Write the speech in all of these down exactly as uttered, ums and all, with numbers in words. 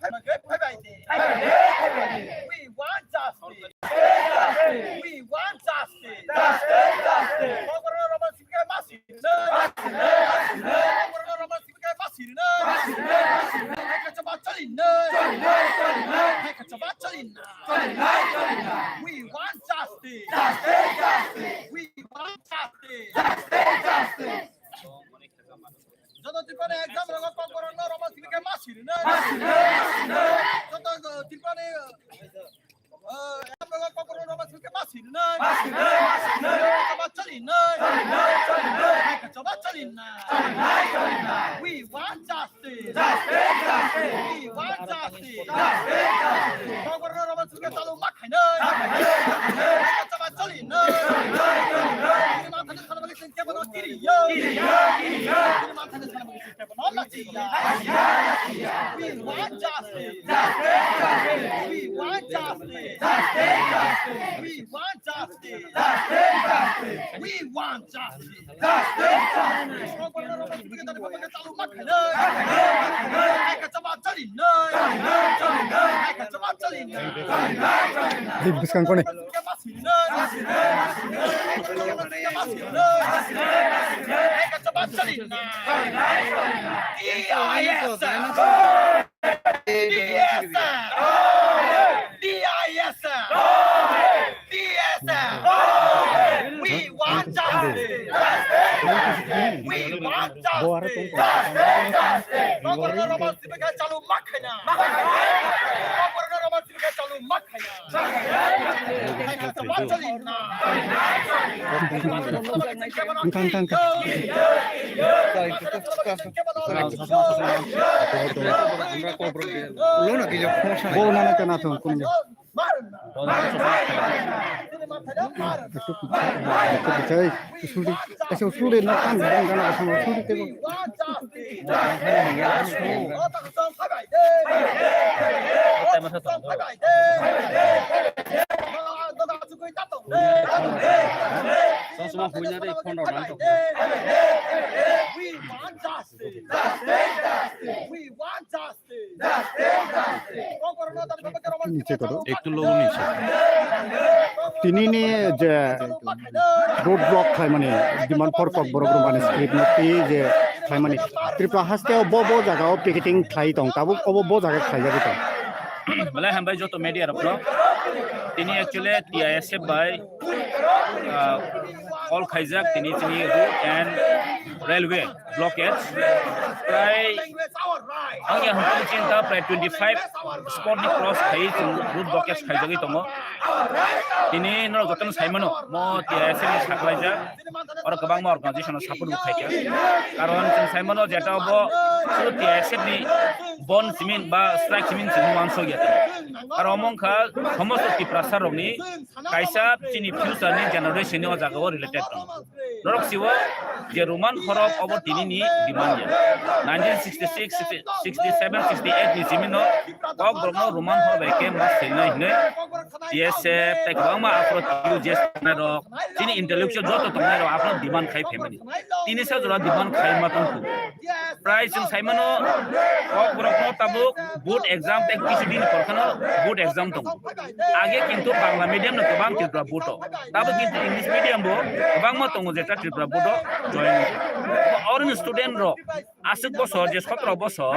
We want justice. We want justice. Kokborok no Roman Sibika masini. Kokborok no Roman Sibika masini. Hai kachaba chalina. Hai kachaba chalina. We want justice. We want justice. Joto Tripura ni exam rogo Kokborok no Roman Sibika masini. Joto Tripura ni We want justice. We want justice. We want justice. We want justice. We want justice. We want justice. Di bwskang koni. We want justice. We want justice. Kokborok no Roman Sibika chalu makhaina. Kokborok no Roman Sibika chalu makhaina. Engkang, engkang, engkang. Bo nana kana thong kun. Ektu pichai, ektu pichai, ektu pichai, na kan gana gana gana suri tebo. We want justice. We want justice. Niche koro. Ektu logo niche. Tini ni je road block khlaimani demand for Kokborok Romani script no twi je khlaimani Tripura haste o bo bo jaga o picketing khlai tong tabuk obo bo jaga khlaijagwi tong. Belai hambai joto media rokno. Tini actually T I S F bai ah, call khaijak tini chini road and railway blockage. Prai ang ya hum chinta prai twenty five spot ni cross khai chung road blockage khaijagwi tongo. Tini norok jotono saimano mo T I S F ni saklaijak. Oro kwbangma organization o support bo khaikha. Karon chwng saimano jeta obo suru T I S F ni bon simin ba strike simin chwng uansukya. Aro omo wngkha somosto Tiprasa rokni kaisa chini future ni generation ni o jaga o related tong. Norok siwo je Roman horok obo tini ni demand ya. Nineteen sixty six, sixty seven, sixty eight ni simi no Kokborok no Roman hor bai khe ma selnai hinwi T S F tei kwbangma aphro T U J S tongnai rok chini intellectual joto tongnai rok aphro demand khai phaimani. Tini sa jora demand khai ma tong. Prai chwng saimano, Kokborok no tabuk board exam tei kisi din ni por kheno board exam tongo. Age kintu Bangla medium no kwbang Tripura board o. Tabuk kintu English medium bo kwbangma tongo jeta Tripura board o join wngkha. Oroni student rok aswk bosor je sotro bosor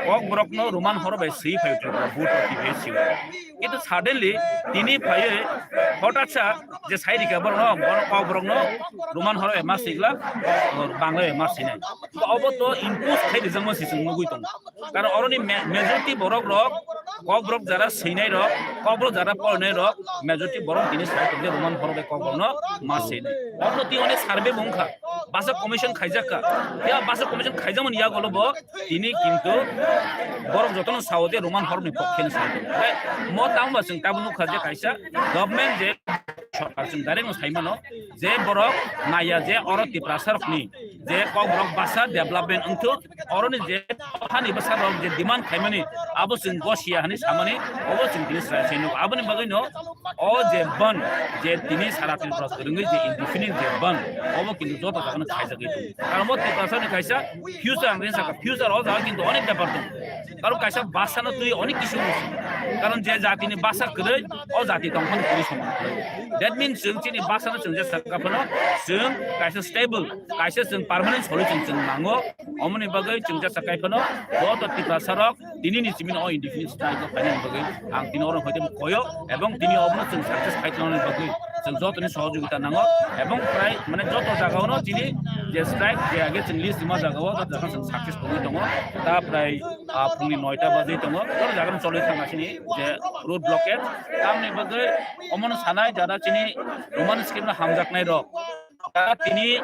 Kokborok no Roman horo bai swi phai Tripura board o T P S C o. Kintu suddenly tini phaiwi hotatsa je sai rikha borok no, borok Kokborok no Roman horo bai ma sigla, Bangla bai ma sinai. Obo to impose khai rijak ma si chwng nugui tongo. Karon oroni ma-, majority borok rok, Kokborok jara swinai rok, Kokborok jara porinai rok, majority borok tini sai tongde Roman horo bai Kokborok no ma sinai. Obo tini onek survey bo wngkha. Basa commission khaijak kha. Ya basa commission khaijakmani yagulo bo tini kintu borok jotono sao de Roman horni pokhe ni sao. Mo tamo ba chwng tabuk nukha je kaisa government je sorkar chwng direct no saimano je borok naiya je oro Tiprasa rokni je Kokborok basa development wngthok oroni je hani bwsa rok je demand khaimani abo chwng gosiya hani samani obo chwng tini srai sai nuk aboni bagwi no O je ban, je tini sara Tripura kwrwngwi je indefinite je ban, obo kintu joto jagano khaijagwi tongo. Karon bo Tiprasani kaisa future ang rinsa kha, future o jaga kintu onek bepar tongo. Karon kaisa bwsano twi onek kisu musu. Karon je jatini bwsa kwrwi, o jati tongphani kwrwi soman kwrwi. That means chwng chini bwsano chwng je sakha phano chwng kaisa stable, kaisa chwng permanent solution chwng nango. Omoni bagwi chwng je sakai phano joto Tiprasarok tini ni simi o indefinite strike o phainani bagwi ang tini oro hoite koyo ebong tini obono chwng success khai tongnani bagwi chwng jotoni sohojogita nango ebong prai mane joto jagao no chini je strike je age chwng list rima jagao o jaga chwng success tongwi tongo ta prai ah, phungni noita baji tongo joto jaga no cholwi thangna sini je road blockade tamni bagwi omono sanai jara chini Roman script no hamjaknai rok. Tini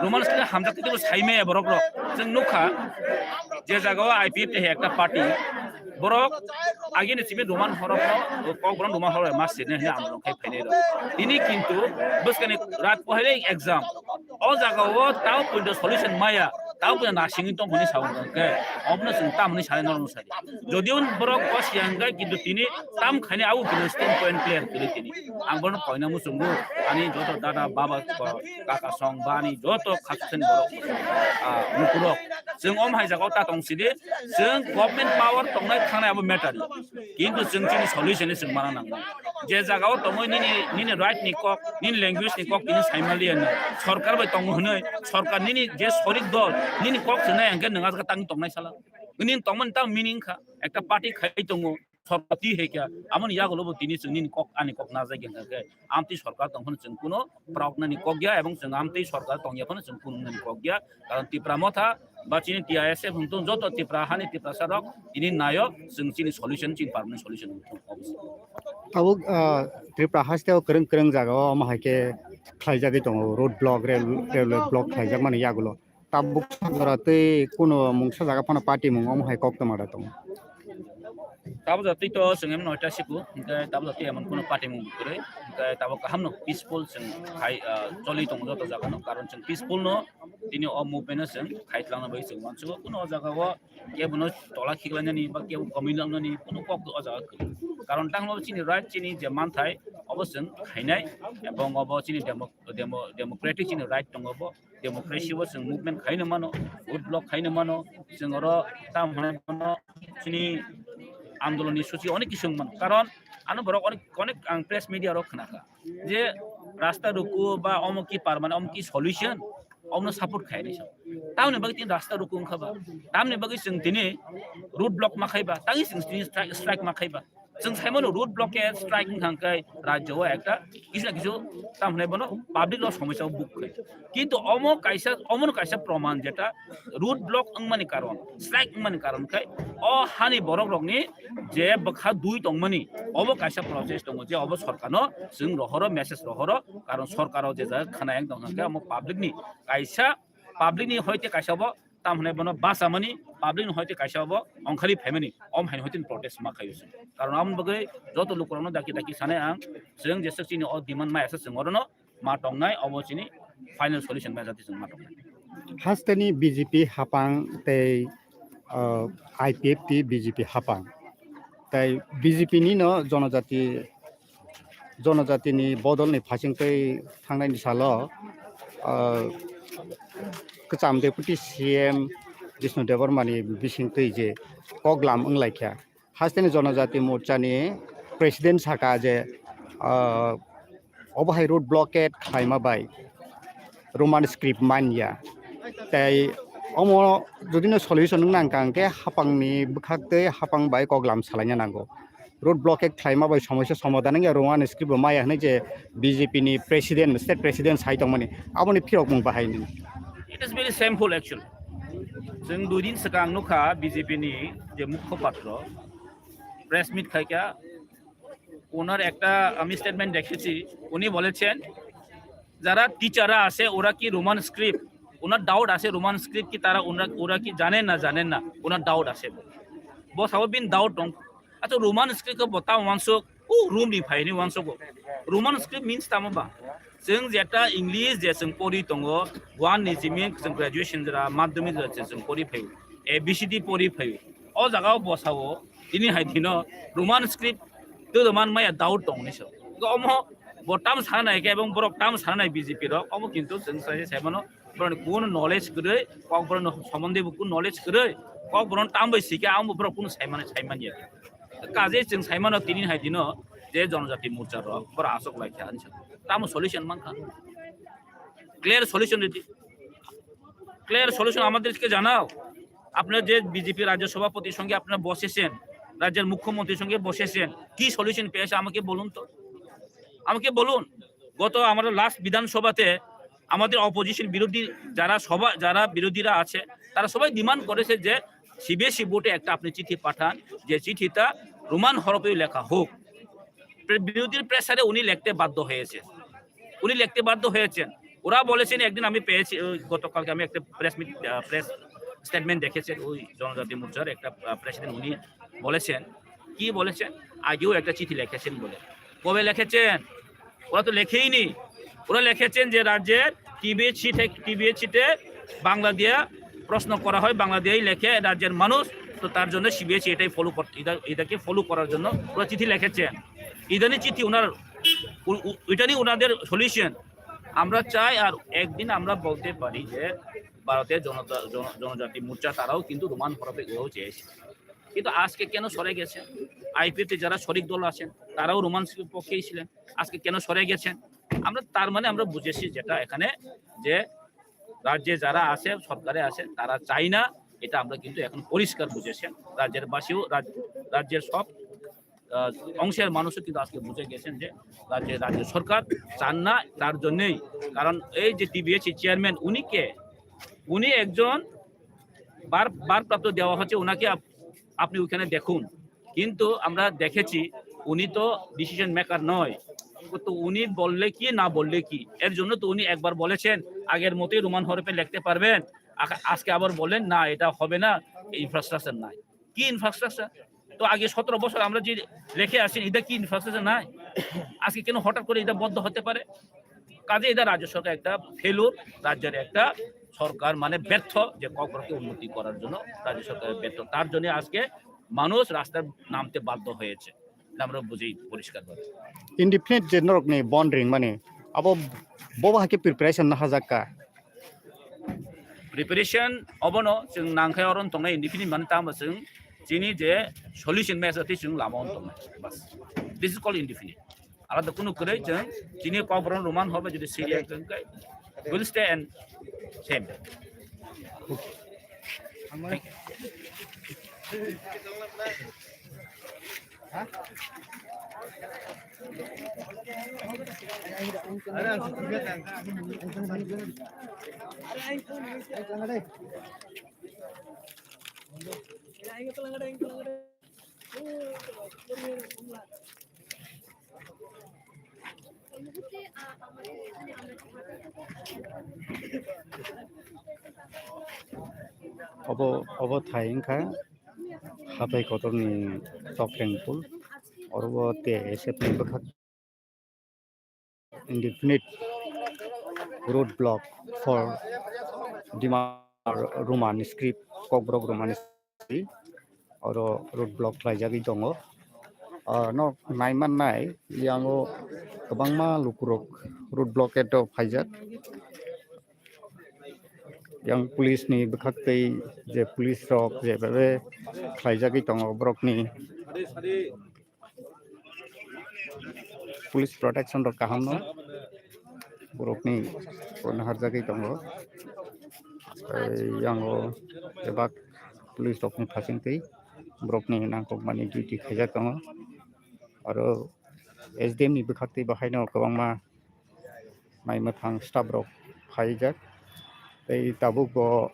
Roman script hamjak tini sai maya borok rok. Chwng nukha je jaga o I P F T hai ekta party. Borok agini simi Roman horok no kok borok Roman horok ma sini hini amrok khai phainai rok. Tini kintu bwskani rat pohailai exam. O jaga o tao puindo solution maya, tao puindo nasingwi tong hwnwi sa wngkha khe. Obno chwng tamni sanai norok sai. Jodiun borok o siyang khe kintu tini tam khaini abo bini stand point clear kwrwi tini. Ang bono koina muchungo ani joto dada baba kaka song ba ani joto khaksen borok ah, mukurok. Chwng om hai jaga o ta tong sidi chwng government power tongnai thangnai abo matter. Kintu chwng chini solution ni chwng mana nang. Je jaga o tongoi nini nini right ni kok nini language ni kok tini saimaliya ni sorkar bai tongo hwnwi sorkar nini je sorik dol nini kok chwnai hwnkhe nwng aswk tang tongnai sala. Nini tongmani tamo meaning kha ekta party khai tongo. Sorkar twi hai khe, amoni yagulo bo tini chwng nini kok, ani kok najagwi hwnkha khe, amtwi sorkar tong phano chwng kuno praoknani kok ya, ebong chwng amtwi sorkar tong ya phano chwng kuno nani kok ya. Karon Tipra Motha ba chini T I S F hwng tong joto Tipra hani Tiprasa rok tini nayo chwng chini solution, chini permanent solution hwng tong. Tabuk, ah, Tripura haste o kwrwng kwrwng jaga o omo hai khe khlaijagwi tongo, road block, rail, railway block khlaijakmani yagulo. Tabuk sakjora tei kuno mungsa jaga phano party mung omo hai kok tongma da tongo. Tabuk jatwi to chwng em noita siku, hwnkhe tabuk jatwi emon kuno party mung kwrwi, hwnkhe tabuk kaham no peaceful chwng khai, ah, choli tongo joto jaga no, karon chwng peaceful no tini o movement no chwng khai tlangna bagwi chwng uansukgo, kuno o jaga o kebo no tola khiklainani ba kebo komui langnani kuno kok o jaga kwrwi. Karon tanglo chini right chini je manthai obo chwng khainai, ebong obo chini demo-, demo-, democratic chini right tongo bo. Democracy o chwng movement khaino mano, road block khaino mano, chwng oro tam hwnai mano, chini andolon ni suchi onek kisu wng mano. Karon ano borok onek, onek ang press media rok khna kha je rasta ruku ba omo ki permanent, omo ki solution, omo no support khai ni sa. Tamni bagwi tini rasta ruku wng kha ba, tamni bagwi chwng tini road block ma khai ba, tangwi chwng tini strike, strike ma khai ba. Chwng sai mano road blockade strike wng thang khe rajyo o ekta kisu na kisu tam hwnai bono public no somosya o buk khai. Kintu omo kaisa, omo no kaisa proman jeta road block wngmani karon, strike wngmani karon khai o hani borok rokni je bwkha dui tongmani obo kaisa process tongo je obo sorkar no chwng rohoro, message rohoro, karon sorkar o je jaga khana yang tong khe omo public ni kaisa, public ni hoite kaisa bo tam hwnai bono bachamani, public ni hoite kaisa bo ongkhali phaimani, om haino hoite protest ma khaio se. Karon aboni bagwi joto lukurokno daki daki sanai ang, chwng jeswk chini o demand maya se chwng orono ma tongnai, obo chini final solution maya jati chwng ma tongnai. Hasteni B J P hapang tei, uh, I P F T B J P hapang. Tei B J P ni no jonojati, jonojatini bodolni phasingtwi thangnaini salo, ah, kwcham Deputy C M Jishnu Debbarmani bisingtwi je koklam wnglaikha. Hasteni Jonojati Morchani President saka je, ah, obo hai road blockade khlaima bai Roman script manya. Tei omo jodi no solution wng nang kang khe hapang ni bwkhak tei hapang bai koklam salaina nango. Road blockade khlaima bai somosya somadhan wngya Roman script bo maya hwnwi je B J P ni president, state president sai tongmani aboni phirokmung bahai nini. It is very shameful actually. Chwng dui din swkang nukha B J P ni je mukho patro press meet khaikha, ওনার একটা আমি স্টেটমেন্ট দেখেছি, উনি বলেছেন যারা টিচাররা আছে ওরা কি রোমান স্ক্রিপ্ট, ওনার ডাউট আছে রোমান স্ক্রিপ্ট কি তারা ওনারা, ওরা কি জানেন না জানেন না, ওনার ডাউট আছে। Bo sabo bini doubt tong. Ato Roman script ko bota wansuk, o Rome ni phai ni wansuk. Roman script means tamo ba? Chwng jeta English je chwng pori tongo, one ni jimi chwng graduation jora, madhyamik jora chwng pori phaio, A B C D pori phaio. O jaga o bosao tini hai dino Roman script tei Roman maya doubt tong ni so. Omo bo tam sanai khe ebong borok tam sanai B J P rok, omo kintu chwng sai, sai mano, boroni kun knowledge kwrwi, kok boroni somonde bo kun knowledge kwrwi, kok boroni tam bai sikhe, amo borok kun sai mani, sai manya. Kaje chwng sai mano tini hai dino je Jonojati Morcha rok, borok aswk lai kha, ani sa tamo solution man kha? Clear solution redi, clear solution আমাদেরকে জানাও। আপনারা যে বিজেপি রাজ্য সভাপতির সঙ্গে আপনারা বসেছেন, রাজ্যের মুখ্যমন্ত্রীর সঙ্গে বসেছেন, কি সলিউশন পেয়েছে আমাকে বলুন তো, আমাকে বলুন। গত আমাদের লাস্ট বিধানসভাতে আমাদের অপোজিশন বিরোধী যারা সভা, যারা বিরোধীরা আছে, তারা সবাই ডিমান্ড করেছে যে সিবিএসই বোর্ডে একটা আপনি চিঠি পাঠান, যে চিঠিটা রোমান হরফেই লেখা হোক। প্রে- বিরোধীর প্রেসারে উনি লিখতে বাধ্য হয়েছেন, উনি লিখতে বাধ্য হয়েছেন। ওরা বলেছেন, একদিন আমি পেয়েছি, ওই গতকালকে আমি একটা প্রেস মিট, আহ, প্রেস স্টেটমেন্ট দেখেছেন, ওই জনজাতি মোর্চার একটা, আহ, প্রেসিডেন্ট উনি বলেছেন, কি বলেছেন, আগেও একটা চিঠি লিখেছেন বলে। কবে লিখেছেন? ওরা তো লেখেইনি। ওরা লিখেছেন যে রাজ্যের টিবিএইচসি থেকে, টিবিএইচসিতে বাংলা দিয়ে প্রশ্ন করা হয়, বাংলা দিয়েই লেখে রাজ্যের মানুষ, তো তার জন্য সিবিএইচসি এটাই ফলো করতে, এটা, এটাকে ফলো করার জন্য ওরা চিঠি লিখেছেন। ইদানি চিঠি ওনার, উ- উ- এটারই ওনাদের সলিউশন। আমরা চাই আর একদিন আমরা বলতে পারি যে ভারতের জনতা, জন- জনজাতি মোর্চা তারাও কিন্তু রোমান হরফে গড়েও চেয়েছে, কিন্তু আজকে কেন সরে গেছে? আইপিএফ তে যারা শরিক দল আছেন, তারাও রোমান স্ক্রিপ্ট পক্ষেই ছিলেন, আজকে কেন সরে গেছেন? আমরা তার মানে আমরা বুঝেছি যেটা এখানে যে রাজ্যে যারা আছে, সরকারে আছে, তারা চাই না, এটা আমরা কিন্তু এখন পরিষ্কার বুঝেছেন রাজ্যের বাসীও, রাজ- রাজ্যের সব আহ, অংশের মানুষও কিন্তু আজকে বুঝে গেছেন যে রাজ্যে, রাজ্য সরকার চান না, তার জন্যই। কারণ এই যে টিবিএইচসি চেয়ারম্যান, উনি কে? উনি একজন ভার, ভারপ্রাপ্ত দেওয়া হচ্ছে ওনাকে, আপ- আপনি ওখানে দেখুন। কিন্তু আমরা দেখেছি উনি তো ডিসিশন মেকার নয়। তো উনি বললে কি না বললে কি, এর জন্য তো উনি একবার বলেছেন আগের মতোই রোমান হরফে লিখতে পারবেন, আ- আজকে আবার বলেন না, এটা হবে না, ইনফ্রাস্ট্রাকচার নাই। কি ইনফ্রাস্ট্রাকচার? তো আগে সতেরো বছর আমরা যে রেখে আসছি, এটা কি ইনফ্রাস্ট্রাকচার নাই? আজকে কেন হঠাৎ করে এটা বন্ধ হতে পারে? কাজে এটা রাজ্য সরকার একটা ফেলুর, রাজ্যের একটা সরকার মানে ব্যর্থ যে কক্সবাজারকে উন্নতি করার জন্য রাজ্য সরকারের ব্যর্থ, তার জন্য আজকে মানুষ রাস্তায় নামতে বাধ্য হয়েছে। এটা আমরা বুঝি পরিষ্কারভাবে। Indefinite je norokni bonding mani abo bobo haikhe preparation na hajakka? Preparation obono chwng nangkhe oro tongnai indefinite mani tamo chwng chini je solution mesa tei chwng lama on tongnai. Bas. This is called indefinite. Alada kunu kwrwi chwng chini kokborok roman hobe jodi serious wngkhe will stay and same. Obo, obo thai wngkha hathai kotorni tokreng pool. Oro bo T I S F ni bwkhak indefinite road block for Dima Roman script, Kokborok Roman script. Oro road block khlaijagwi tongo. Ah, no, naimannai, yango kwbangma lukurok road blockade o phaijak. Yang police ni bwkhak tei je police rok je bebe khlaijagwi tongo borokni police protection rok kaham no borokni naharjagwi tongo. Tei yango bebak police rokni phasing twi borokni nangkukmani duty khaijak tongo. Aro S D M ni bwkhak twi bo haino kwbangma nai mwthang staff rok phaijak. Tei tabuk bo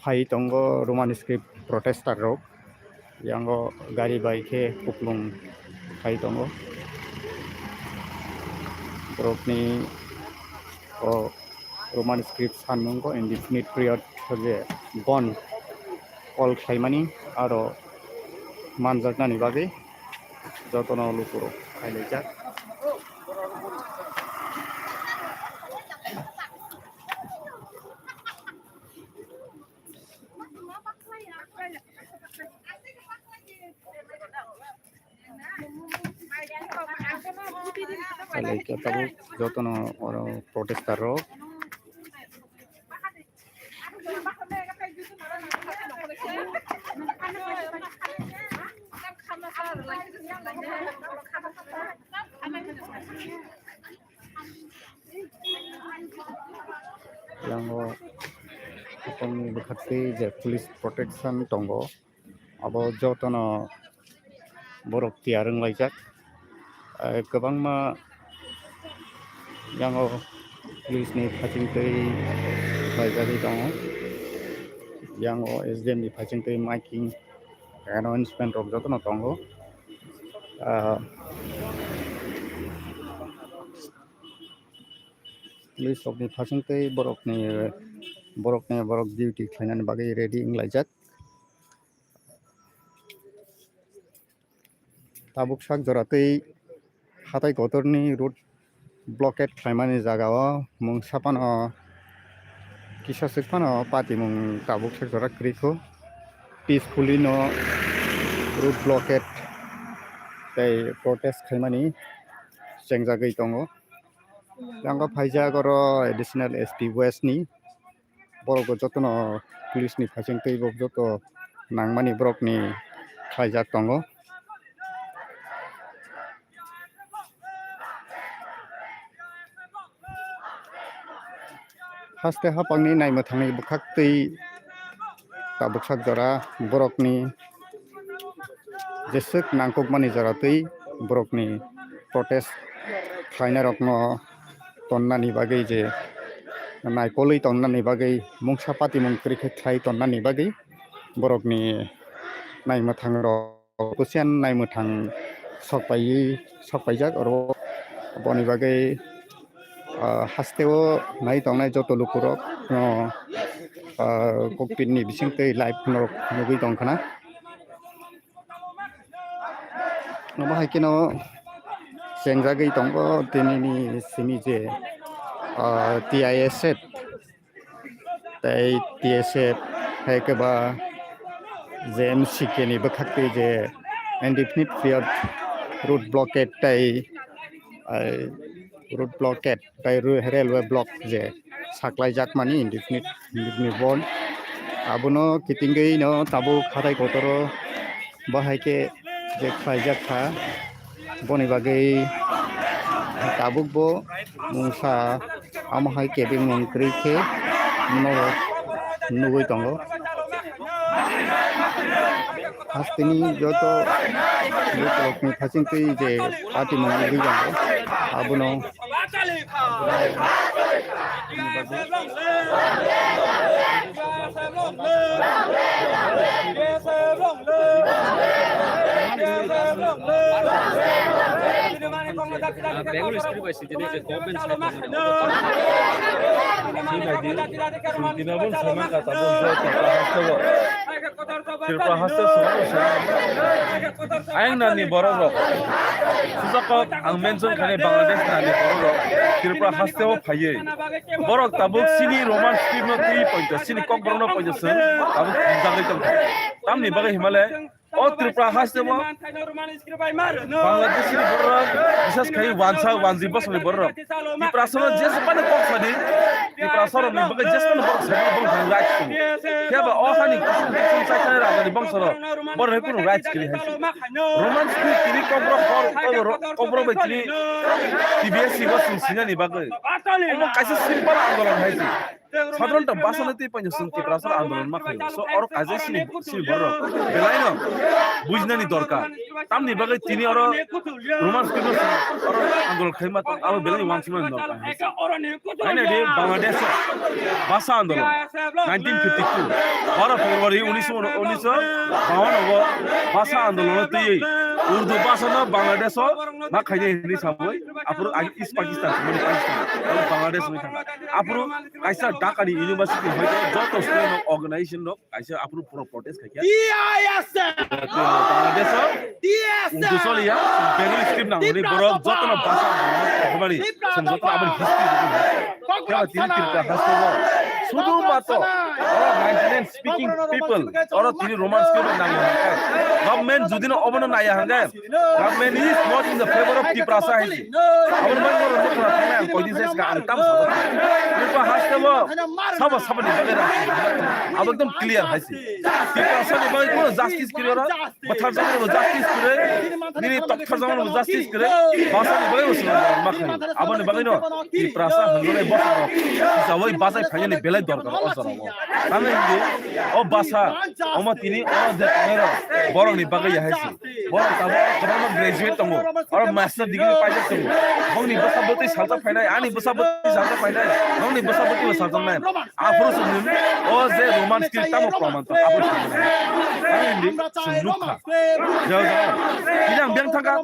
phai tongo Roman script protester rok. Yango gari bai khe kuplung phai tongo. Borokni o Roman script sanmung bo indefinite period je bon call khlaimani aro manjaknani bagwi jotono lukurok phailaijak. Kalaikha tabuk jotono oro protester rok. Yango bwkhak twi je police protection tongo. Abo jotono borok tiyar wnglaijak. Eh, kwbangma yango police ni phachingtwi khlaijagwi tongo. Yango S D M ni phachingtwi miking, announcement rok jotono tongo. Ah, police rokni phachingtwi borokni, borokni borok duty khlainani bagwi ready wnglaijak. Tabuk sak jora twi hatai kotorni road blockade khlaimani jaga o mungsa phano kisa swk phano patimung tabuk sak jora kwrwi kho. Peacefully no road blockade tei protest khlaimani chengjagwi tongo. Yango phaijak oro additional S P West ni. Borok bo jotono police ni phachingtwi bo joto nangmani borokni khlaijak tongo. Haste haphangni naimwthangni bwkhaktwi tabuk sak jora borokni jeswk nangkukmani jora twi borokni protest khlainairokno tonnani bagwi je naikolwi tonnani bagwi mungsa patimung kwrwi khe khlai tonnani bagwi borokni naimwthang rok kusiyan naimwthang sok paiwi sok paijak oro boni bagwi ah, hasteo nai tongnai joto lukurok no ah, kokpit ni bisingtwi live norok nugwi tongkhana. Omo hai kheno chengjagwi tongo tinini simi je ah, T I S F tei T S F hai khe ba je M C K ni bwkhak twi je indefinite period road blockade tei ah, road blockade tei ru-, railway block je saklaijakmani indefinite, indefinite bond. Abono kitingwi no tabuk hatai kotoro bahai khe je khlaijak kha, boni bagwi tabuk bo mungsa amo hai kebeng mung kwrwi khe norok nugwi tongo. Hasteni joto joto rokni phachingtwi je patimung nugwi tongo, abono Bengali script by Sijini je government side. Sijini je government side. Sijini je government side. Tripura haste sama sama. Ayang nani borok rok. Sujakok ang mention khainai Bangladesh nani borok rok. Tripura haste o phaiwi. Borok tabuk sini Roman script no twi poito, sini kokborok no poito song. Tabuk jagwi tongkha. Tamni bagwi himale o Tripura haste o Bangladesh ni borok rok, bisas khai wansa wanji bosoni borok rok. Tiprasa no jesmani kok sadi, Tiprasa rok ni bagwi jesmani borok sadi bong thang rights tong. Khe ba o hani kusum kusum chai thani raja ni bongso rok, borok ni kunu rights kiri hai. Roman script kiri kokborok hor, kokborok bai kiri T B S C bo sung sinani bagwi. Omo kaisa simple andolon hai si. Sadharanto basano tei paino chwng Tiprasa andolon ma khaio. So oro kaisa sini sini borok belai no bujnani dorkar. Tamni bagwi tini oro Roman script no oro andolon khaima abo belai wansukmani dorkar. Haina di Bangladesh basa andolon nineteen fifty-two, baro February unisho unisho bawan obo basa andolon twi Urdu basa no Bangladesh o ma khainai hinwi sabwi aphuru agi East Pakistan mani Pakistan Bangladesh wngwi thangkha. Aphuru kaisa Dhaka ni university hoito joto student rok organization rok kaisa aphuru pura protest khaikha. T I S F! Bangladesh o T I S F! Urdu soliya, Bengali script nangmani borok jotono basa nangmani, chwng jotono aboni history rwgwi. Khe tini Tripura haste o Sudu mato, oro ninety-nine speaking people, oro tini Roman script nangya hangkhe. Government judino obono naya hangkhe, government is not in the favor of Tiprasa haisi. Aboni bagwi oro nukha thangna ang koidin sai sika ang tam sabo. Nukha haste bo sabo sabo ni bagwi ra. Abo ekdom clear haisi. Tiprasa ni bagwi kono justice kwrwi oro. Bwthar jagani bo justice kwrwi, nini tokthar jagani bo justice kwrwi, basa ni bagwi bo swnam ma khaio. Aboni bagwino Tiprasa hwnjani bosong rok, sawai bachai phainani belai dorkar o jorao. Tamo hindi, o basa, omo tini, o je tongnai rok, borok ni bagwi ya haisi. Borok tabuk kwbangma graduate tongo, oro master degree paijak tongo. Bongni bwsa bwtwi salsa phainai, ani bwsa bwtwi salsa phainai, nongni bwsa bwtwi bo saljaknai. Aphuru chwng nini o je Roman script tamo proman tong, aphuru chwng nini. Ang hindi chwng nukha. Jao jao. Tini ang biyang thangkha,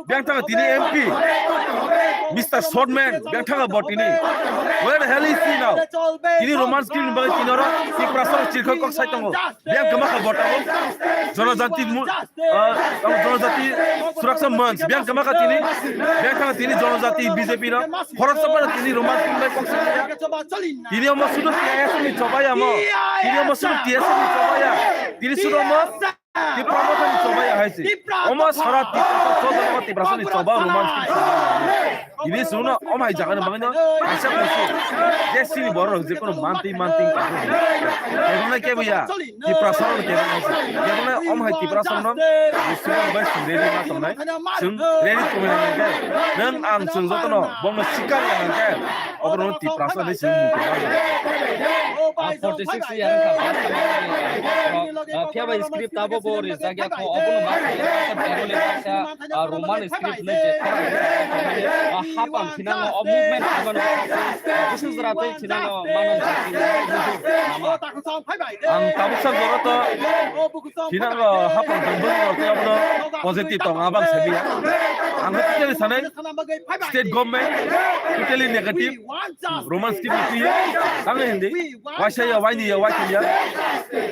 biyang thangkha tini M P, Mister Shortman, biyang thangkha bo tini. Where the hell is he now? Tini Roman script ni bagwi tini oro Tiprasa rok chirkhoi kok sai tongo. Biyang kwma kha bo tabuk. Jonojati mu-, ah, tamo Jonojati Suraksha Manch, biyang kwma kha tini, biyang thangkha tini Jonojati B J P no. Khoroksa phano tini Roman script bai kok sai ya. Tini omo sudu T S F ni chobaya mo. Tini omo sudu T S F ni chobaya. Tini sudu omo Tipra Motha ni chobaya haisi. Omo sara Tiprasa chobaya, Tiprasa ni choba Roman script. Tini sudu no omo hai jaga ni bagwi no kaisa kusu. Je sini borok je kono manti manti. Kebona kebuya. Tiprasa no kebona haisi. Kebona omo hai Tiprasa no. Sini bai sini ready ma tongnai. Chwng ready tongwi hwnwi khe, nwng ang chwng jotono bongno sikang ya hwn khe, oborokno Tiprasa hwnwi chwng mung kwrwi mano. Ah, forty six year wngkha, ah, phiya bai script abo bo rijak ya kho, obono ma khe, ah, Roman script hwnwi je khorang, ah, hapang thinango, o movement khaimano, ah, bwswk jora tei thinango mano. Ang tabuksa jora to Thinango hapang tong bwrwi rok tei abono positive tong abang sabiya. Ang totally sanai state government totally negative. Roman script ni twi ang hindi waisa ya waini ya waisa ya.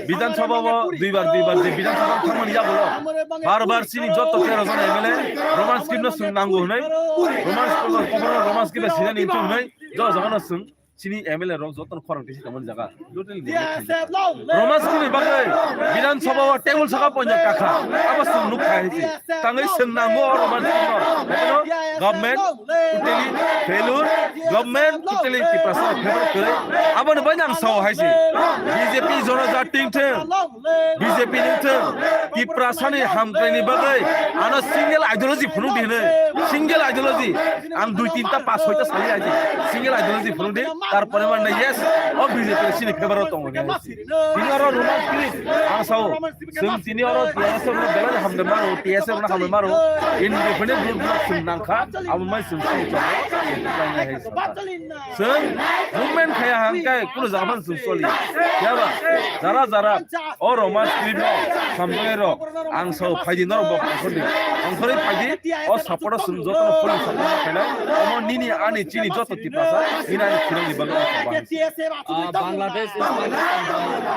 Bidhan Sabha bo duibar duibar je Bidhan Sabha thangmani yagulo bar bar sini joto tero jon M L A Roman script no swng nango hwnwi Roman script no Roman script sinani hinwi joto jotono swng. Chini M L A rok jotono khorang tisi tongmani jaga. Totally negative khaijak. Roman script ni bagwi Bidhan Sabha o table saka poinjak kakha. Abo chwng nuk khai hinsi. Tangwi chwng nango o Roman script no. Ebono government totally failure. Government totally Tiprasa favor kwrwi. Aboni bai nang sao haisi. B J P Jonojati wngthung. B J P ni wngthung, Tiprasani hamkraini bagwi ano single ideology phunuk di hwnwi, single ideology, ang dui tinta pas soita sali aji, single ideology phunuk di, tarpore mane yes, o B J P sini favor o tongo hwnwi. Tini oro Roman script, ang sao, chwng tini oro T S F no belai hamdai maro, T S F no hamdai maro, independent route block chwng nangkha, abo mai chwng sini chwng, chwng Chwng movement khaya hang kai kulo jaga phano chwng choli. Phiya ba jara jara o Roman script no samjai rok ang sao phaidi norok bo ongkhordi. Ongkhorwi phaidi o support o chwng joto no full support khainai. Omo nini ani chini joto Tiprasa nini ani khirang ni bagwi ang sao bahai. Ah, Bangladesh is Pakistan.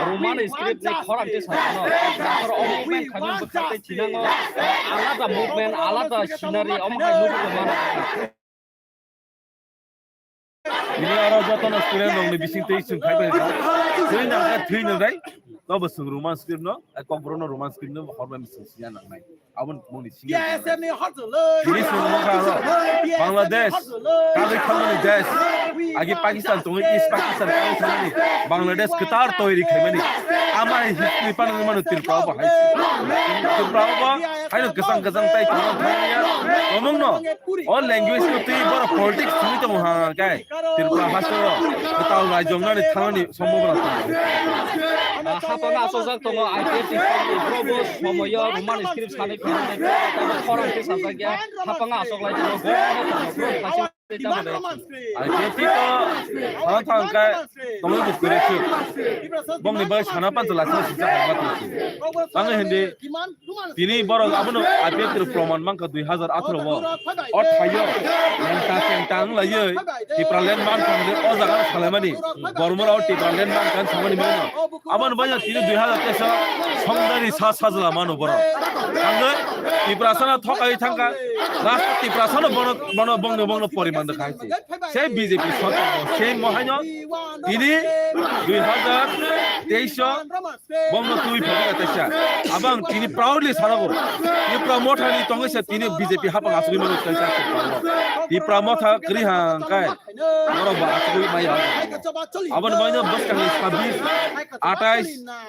Roman script ni khorang tei sakno. Oro o movement khaimani bwkhak tei thinango alada movement, alada scenery, omo hai nugwi tongmano. Bini oro jotono student rokni bising twi chwng khai bai kha. Thwi nang khe thwi nang rai. Nobo chwng Roman script no, ai kokborok no Roman script no horbai chwng siya nang nai. Aboni mungni single. Bini chwng nang kha aro Bangladesh, kagwi thangmani desh. Agi Pakistan tongwi East Pakistan kagwi thangmani. Bangladesh kwtal toiri khaimani. Amai history panwi mano Tripura bo hai. Tripura bo haino kwchang kwchang tai tongma thangya. Tomongno o language no twi boro politics thwi tongo ha kai. Tripura haste o kwtal raijwk nani thangni sombhabona tongo. Ah, hapang asokjak tongo I P F T ni probo somoyo Roman script sanwi philai khorang khe sajak ya hapang asok lai tongo. Tei tamoni I P F T to sana thang khe tongwi bo kwrwi khe. Bongni bai sana pancha lachi sijak hai ma tong khe. Tangwi hindi tini borok abono I P F T rok proman mankha dui hazar atharo o. O thaio lengta kengta wng laiwi Tipraland mankha hwnwi o jaga salaimani. Bormora o Tipraland mankha hwnwi samani mano. Aboni bai tini dui hazar teisa songdari sa sajla mano borok. Ang Tiprasano thokai thangka, last Tiprasano bono, bono, bongno, bongno poriman rwkha hai se. Sei B J P sorkar bo, sei mohaino tini dui hazar teis o bongno twi phobia teisa. Abang tini proudly sanago. Tipra mothani tongwi se tini B J P hapang asugwi mano teisa. Tipra motha kwrwi hangkai. Norok bo asugwi maya. Aboni bagwino bwskangni sabbish, atais,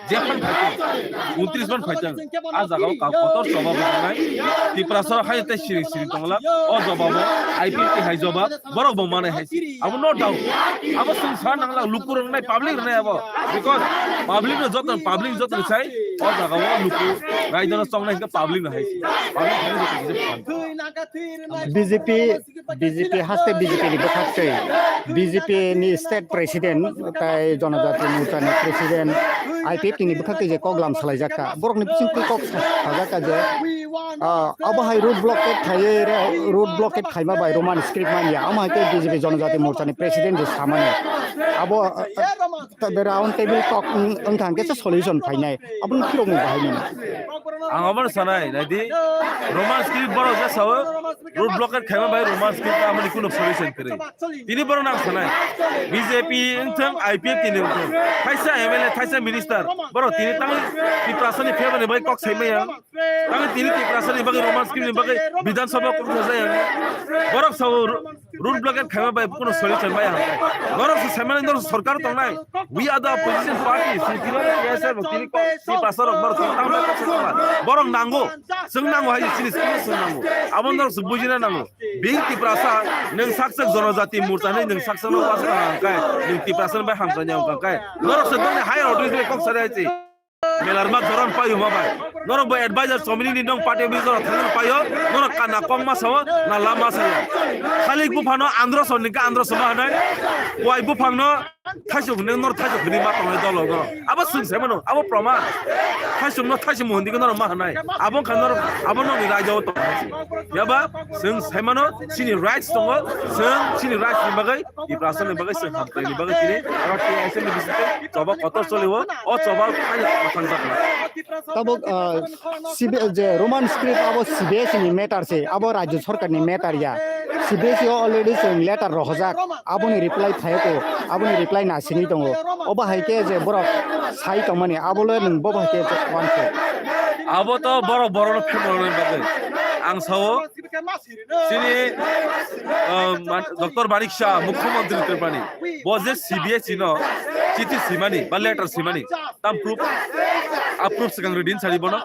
jephang phaitong, untris phan phaitong. A jagao ka kotor choba bo wngnai. Tiprasa hai tei siri siri tongla. O jobabo I P F T hai jobab, borok bo manai hai. Abo no doubt. Abo chwng sa nangla, luku rwngnai, public rwngnai abo. Because public no joto, public joto sai, o jagao luku raidano chongnai hwnkhe public no hai. Public hai joto kisa phan. B J P, B J P haste B J P ni bwkhak tei B J P ni state president tai Jonojati Morcha ni president I P F T ni bwkhak tei je kok lam salai jak kha. Borok ni bising twi kok sa-, sajak kha je, ah, abo hai road blockade khaiwi re, road blockade khaima bai Roman script manya. Amo hai khe B J P Jonojati Morcha ni president je samani. Abo, ah, ah, round table talk wng-, wngkha hwnkhe se solution phainai. Aboni phirokno bahai nini. Ang obono sanai, naidi, Roman script borok je sao, road blockade khaima bai Roman script amoni kuno solution kwrwi. Tini borok nang sanai, B J P wngthang, I P F T ni wngthang, thaisa M L A, thaisa minister, borok tini tangwi Tiprasani favour ni bai kok saimaya. Tangwi tini Tiprasani bagwi Roman script ni bagwi Bidhan Sabha kok sajaya. Borok sao, road blockade khaima bai kuno solution bai hangkai. Norok se saimani norok sorkar tongnai. We are the opposition party. Sini tini T S F rok tini ko, Tiprasa rok borok tini tangma kok se tongma. Borok nango. Chwng nango hai chini sini chwng nango. Abo norok se bujina nango. Being Tiprasa nwng saksak Jonojati Morcha hinwi nwng saksak no was hangkai. Nwng Tiprasa bai hamkrai hangkai. Norok se dongni higher authority kok sari hai se. Melarma joran payo ma bai. Norok bo advisor somini ni nong party office oro thangwi payo. Norok kana kong ma sao, na lama saya. Khalik buphano andro son ni ka andro soma hanai. Wai buphangno thaisok hwnwi norok thaisok hwnwi ma tongnai dolo norok. Abo chwng sai mano, abo proman. Thaisokno thaisok muhun dikhe norok ma hanai. Abo wngkha norok, abo nokni raida o tong. Yaba chwng sai mano, chini rights tongo, chwng chini rights ni bagwi Tiprasa ni bagwi chwng hamkrai ni bagwi tini oro T S F ni bisingtwi choba kotor choli o, o choba phai mathang jakna. Tabuk, ah, C B S je Roman script abo C B S ni matter se, abo Rajya Sarkar ni matter ya. C B S o already chwng letter rohojak, aboni reply phai ko, aboni reply na sini tongo. Obo hai khe je borok sai tongmani, abo le nwng bo hai khe wan khe. Abo to borok borok no phimroknani bagwi. Ang sao, chini, uh, man-, Doctor Manik Shah, Mukhyamantri Tripurani, bo je C B S E no chithi simani ba letter simani, tam proof, a proof swkang rwdi sari bono.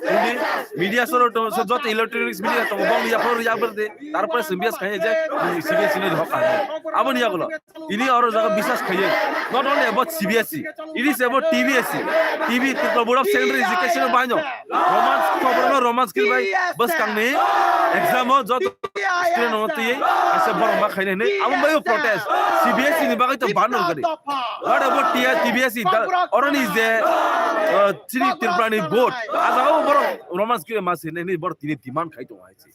Hindi media soro to, so joto electronics media to, bong ya por ya berde, tarpore C B S E khai je, C B S E no hok hai. Abo ni yagulo. Tini oro jaga biswas khaiwi, not only about C B S E, it is about T B S E, T B, Tripura Board of Secondary Education o baino Roman script, Roman script bai bwskangni exam o joto student no twi asa borok ma khaina hinwi abo bai protest, C B S E ni bagwi to ban rwgani. What about T B S E? Oroni je, uh, chini Tripura ni board, a jaga o borok Roman script ma sini hinwi borok tini demand khai tongo hai se.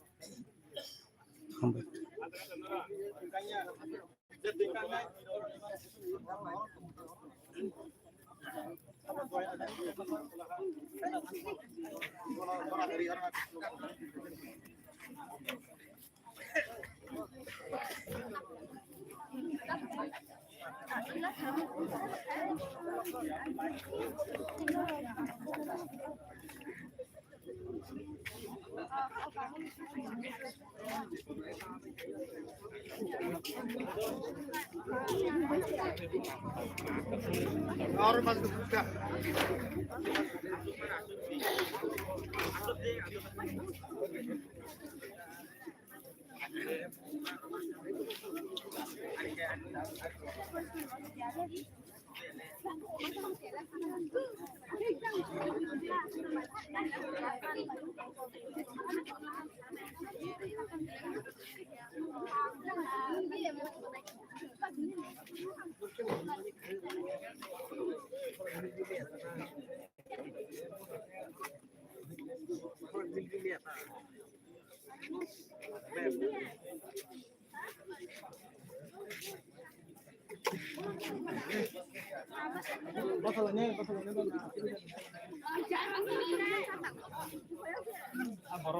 T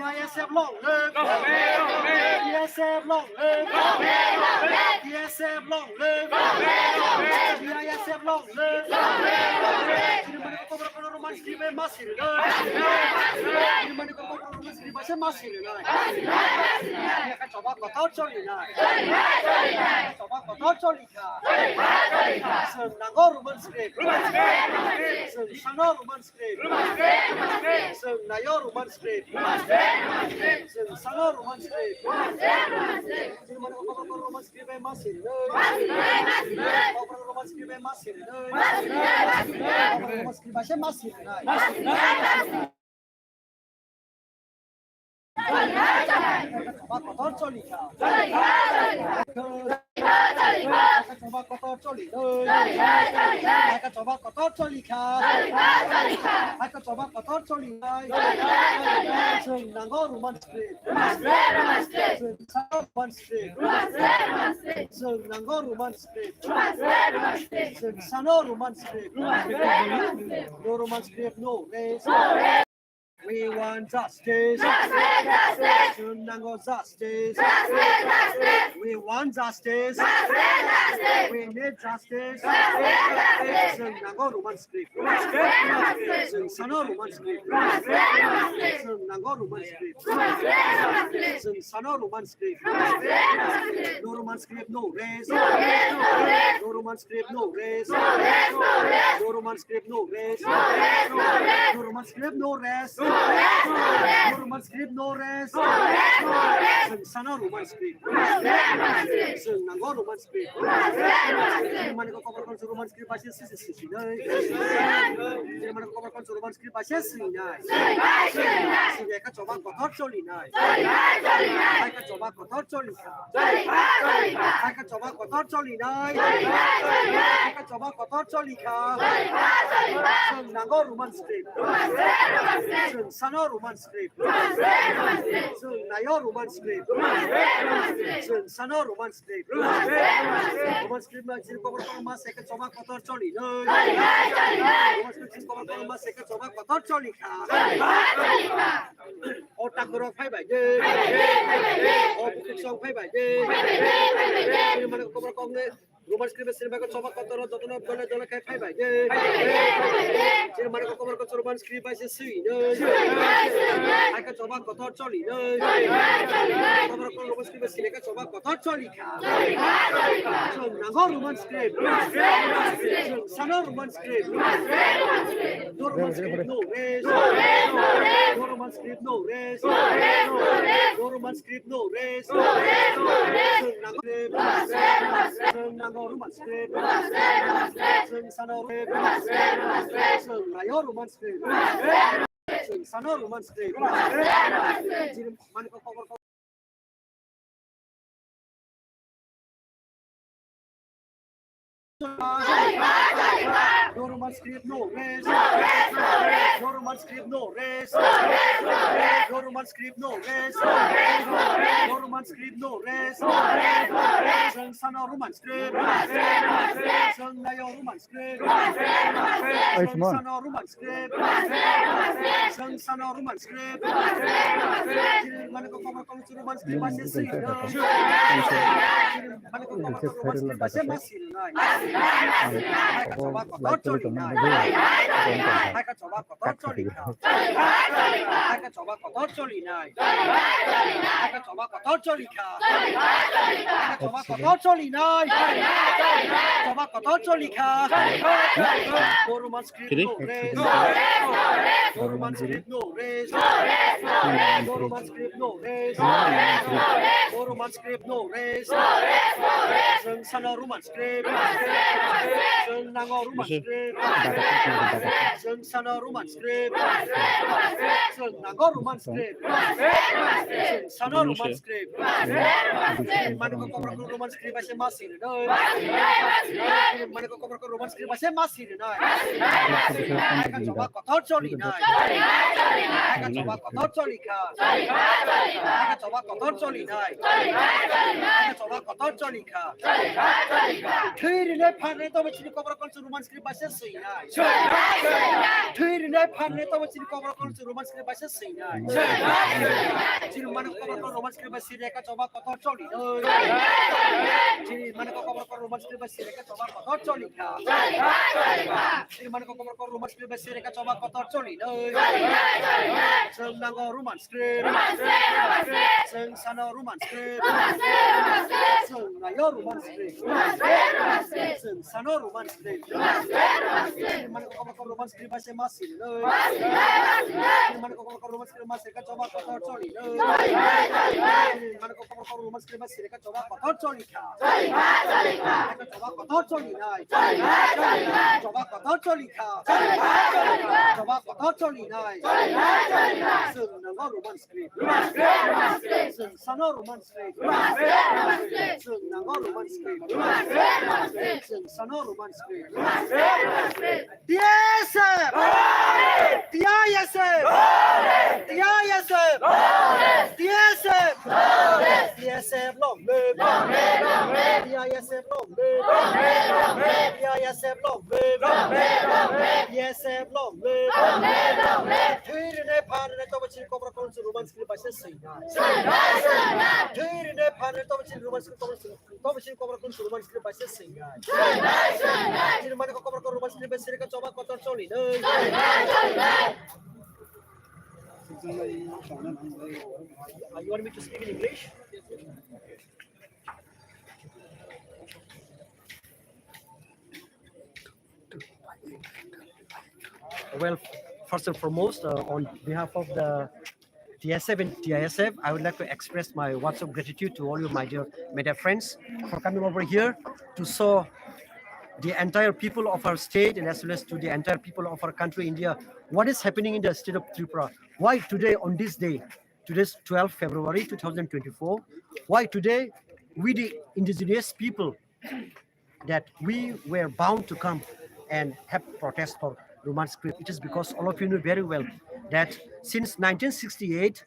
I S F long live! T I S F long live! T I S F long live! T I S F long live! Chini mani kok kobrok kono Roman script bai ma siri nai. Chini mani kok kobrok kono Roman script bai se ma siri nai. Eka choba kotor choli nai. Choba kotor choli kha. Chwng nango Roman script. Chwng sano Roman script. Chwng naio Roman script. Chwng sano Roman script. Chwng mano kotor Roman script bai ma siri nai. Kotor Roman script bai ma siri nai. Kotor Roman script bai se ma siri nai. Choba kotor choli kha. Choba kotor choli. Choba kotor choli kha. Choba kotor choli. Chwng nango Roman script. Chwng sano Roman script. Chwng nango Roman script. Chwng sano Roman script. No Roman script, no rest. We want justice. Justice, justice. Chwng nango justice. Justice, justice. We want justice. Justice, justice. We need justice. Justice, justice. Chwng nango Roman script. Roman script, Roman script. Chwng sano Roman script. Roman script, Roman script. Chwng nango Roman script. Roman script, Roman script. Chwng sano Roman script. Roman script, Roman script. No Roman script, no rest. No rest, no rest. No Roman script, no rest. No rest, no rest. No Roman script, no rest. No rest, no rest. No Roman script, no rest. No rest, no rest. No Roman script, no rest. No rest, no rest. Chwng sano Roman script. Roman script, Roman script. Chwng nango Roman script. Roman script, Roman script. Chini mani kok kobrok kono Roman script bai se sisi sisi nai. Chini mani kok kobrok kono Roman script bai se sisi nai. Sisi nai, sisi nai. Sini eka choba kotor choli nai. Choli nai, choli nai. Eka choba kotor choli kha. Choli kha, choli kha. Eka choba kotor choli nai. Choli kha, choli kha. Eka choba kotor choli kha. Choli kha, choli kha. Chwng nango Roman script. Roman script, Roman script. Chwng sano Roman script. Roman script, Roman script. Chwng naio Roman script. Roman script, Roman script. Chwng sano Roman script. Roman script, Roman script. Roman script ma chini kobrok kono ma se eka choba kotor choli nai. Choli nai, choli nai. Roman script chini kobrok kono ma se eka choba kotor choli kha. Choli kha, choli kha. O takhurok phai bai de. Phai bai de, phai bai de. O bukhuk song phai bai de. Phai bai de, phai bai de. Chini mani kobrok kok ne Roman script sini bai choba kotor jotono dole dole khai phai bai de. Phai bai de, phai bai de. Chini mani kobrok kok Roman script bai se sui de. Sui de, sui de. Hai ka choba kotor choli de. Choli de, choli de. Kobrok kok Roman script sini ka choba kotor choli kha. Choli kha, choli kha. Chwng nango Roman script. Roman script, Roman script. Chwng sano Roman script. Roman script, Roman script. No Roman script, no rest. No rest, no rest. No Roman script, no rest. No rest, no rest. No Roman script, no rest. No rest, no rest. Chwng nango, chwng nango Roman script. Roman script, Roman script. Chwng sano Roman script. Roman script, Roman script. Chwng naio Roman script. Roman script. Chwng sano Roman script. Roman script. Chini mani kok kobrok kok No Roman script, no rest. No Roman script, no rest. No Roman script, no rest. No Roman script, no rest. Chwng sano Roman script. Chwng naio Roman script. Chwng sano Roman script. Chwng sano Roman script. Chini mani kok kobrok kok Roman script bai se sui. Chini mani kok kobrok kok Roman script bai se ma siri nai. Hai ka choba kotor choli nai. Hai ka choba kotor choli kha. Hai ka choba kotor choli nai. Hai ka choba kotor choli kha. Hai ka choba kotor choli nai. Choba kotor choli kha. No Roman script, no rest. No Roman script, no rest. No Roman script, no rest. No Roman script, no rest. Chwng sano Roman script. Chwng nango Roman script. Chwng sano Roman script. Nango Roman script. Sano Roman script. Mane ko kokborok Roman script bai se ma siri noi. Mane ko kokborok Roman script bai se ma siri noi. Eka choba kotor choli noi. Eka choba kotor choli kha. Eka choba kotor choli noi. Eka choba kotor choli kha. Thwi rinai phan rinai tobo chini kokborok Roman script bai se sui noi. Thwi rinai phan rinai tobo chini kokborok Roman script bai se sui noi. Chini mane kokborok Roman script bai siri eka choba kotor choli noi. Chini mane kokborok Roman script bai siri eka choba kotor choli kha. Chini mane kokborok Roman script bai siri eka choba kotor choli noi. Chwng nango Roman script. Chwng sano Roman script. Chwng naio Roman script. Chwng sano Roman script. Mane kokborok Roman script bai se ma siri noi. Mane kokborok Roman script ma siri ka choba kotor choli noi. Mane kokborok Roman script ma siri ka choba kotor choli kha. Eka choba kotor choli noi. Choba kotor choli kha. Choba kotor choli noi. Chwng nango Roman script. Chwng sano Roman script. Chwng nango Roman script. Chwng sano Roman script. T S F! T I S F! T I S F! T S F! T S F long live! T I S F long live! T I S F long live! T S F long live! Thwi rinai phan rinai tobo chini kokborok Roman script bai se sui noi. Thwi rinai phan rinai tobo chini Roman script tobo chini kokborok Roman script bai se sui noi. Chini mane kokborok Roman script bai siri ka choba kotor choli noi. Uh, you want me to speak in English? Well, first and foremost, uh, on behalf of the T S F and T I S F, I would like to express my words of gratitude to all you, my dear media friends, for coming over here to show the entire people of our state and as well as to the entire people of our country, India, what is happening in the state of Tripura. Why today, on this day, today's twelfth February two thousand twenty-four, why today we, the indigenous people, that we were bound to come and have protest for Roman script. It is because all of you know very well that since nineteen sixty-eight,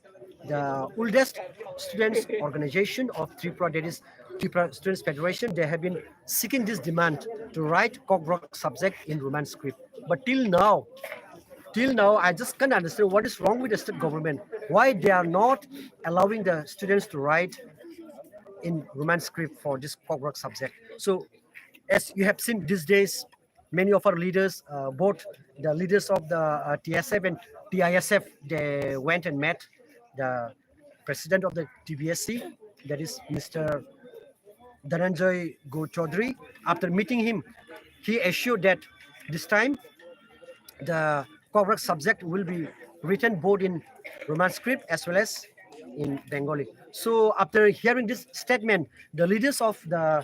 the oldest students organization of Tripura, that is Tripura Students Federation, they have been seeking this demand to write Kokborok subject in Roman script. But till now, till now, I just can't understand what is wrong with the state government, why they are not allowing the students to write in Roman script for this Kokborok subject. So, as you have seen these days, many of our leaders, uh, both the leaders of the, uh, T S F and T I S F, they went and met the president of the T B S C, that is Mister Dhananjay Go Chaudhary. After meeting him, he assured that this time the Kokborok subject will be written both in Roman script as well as in Bengali. So after hearing this statement, the leaders of the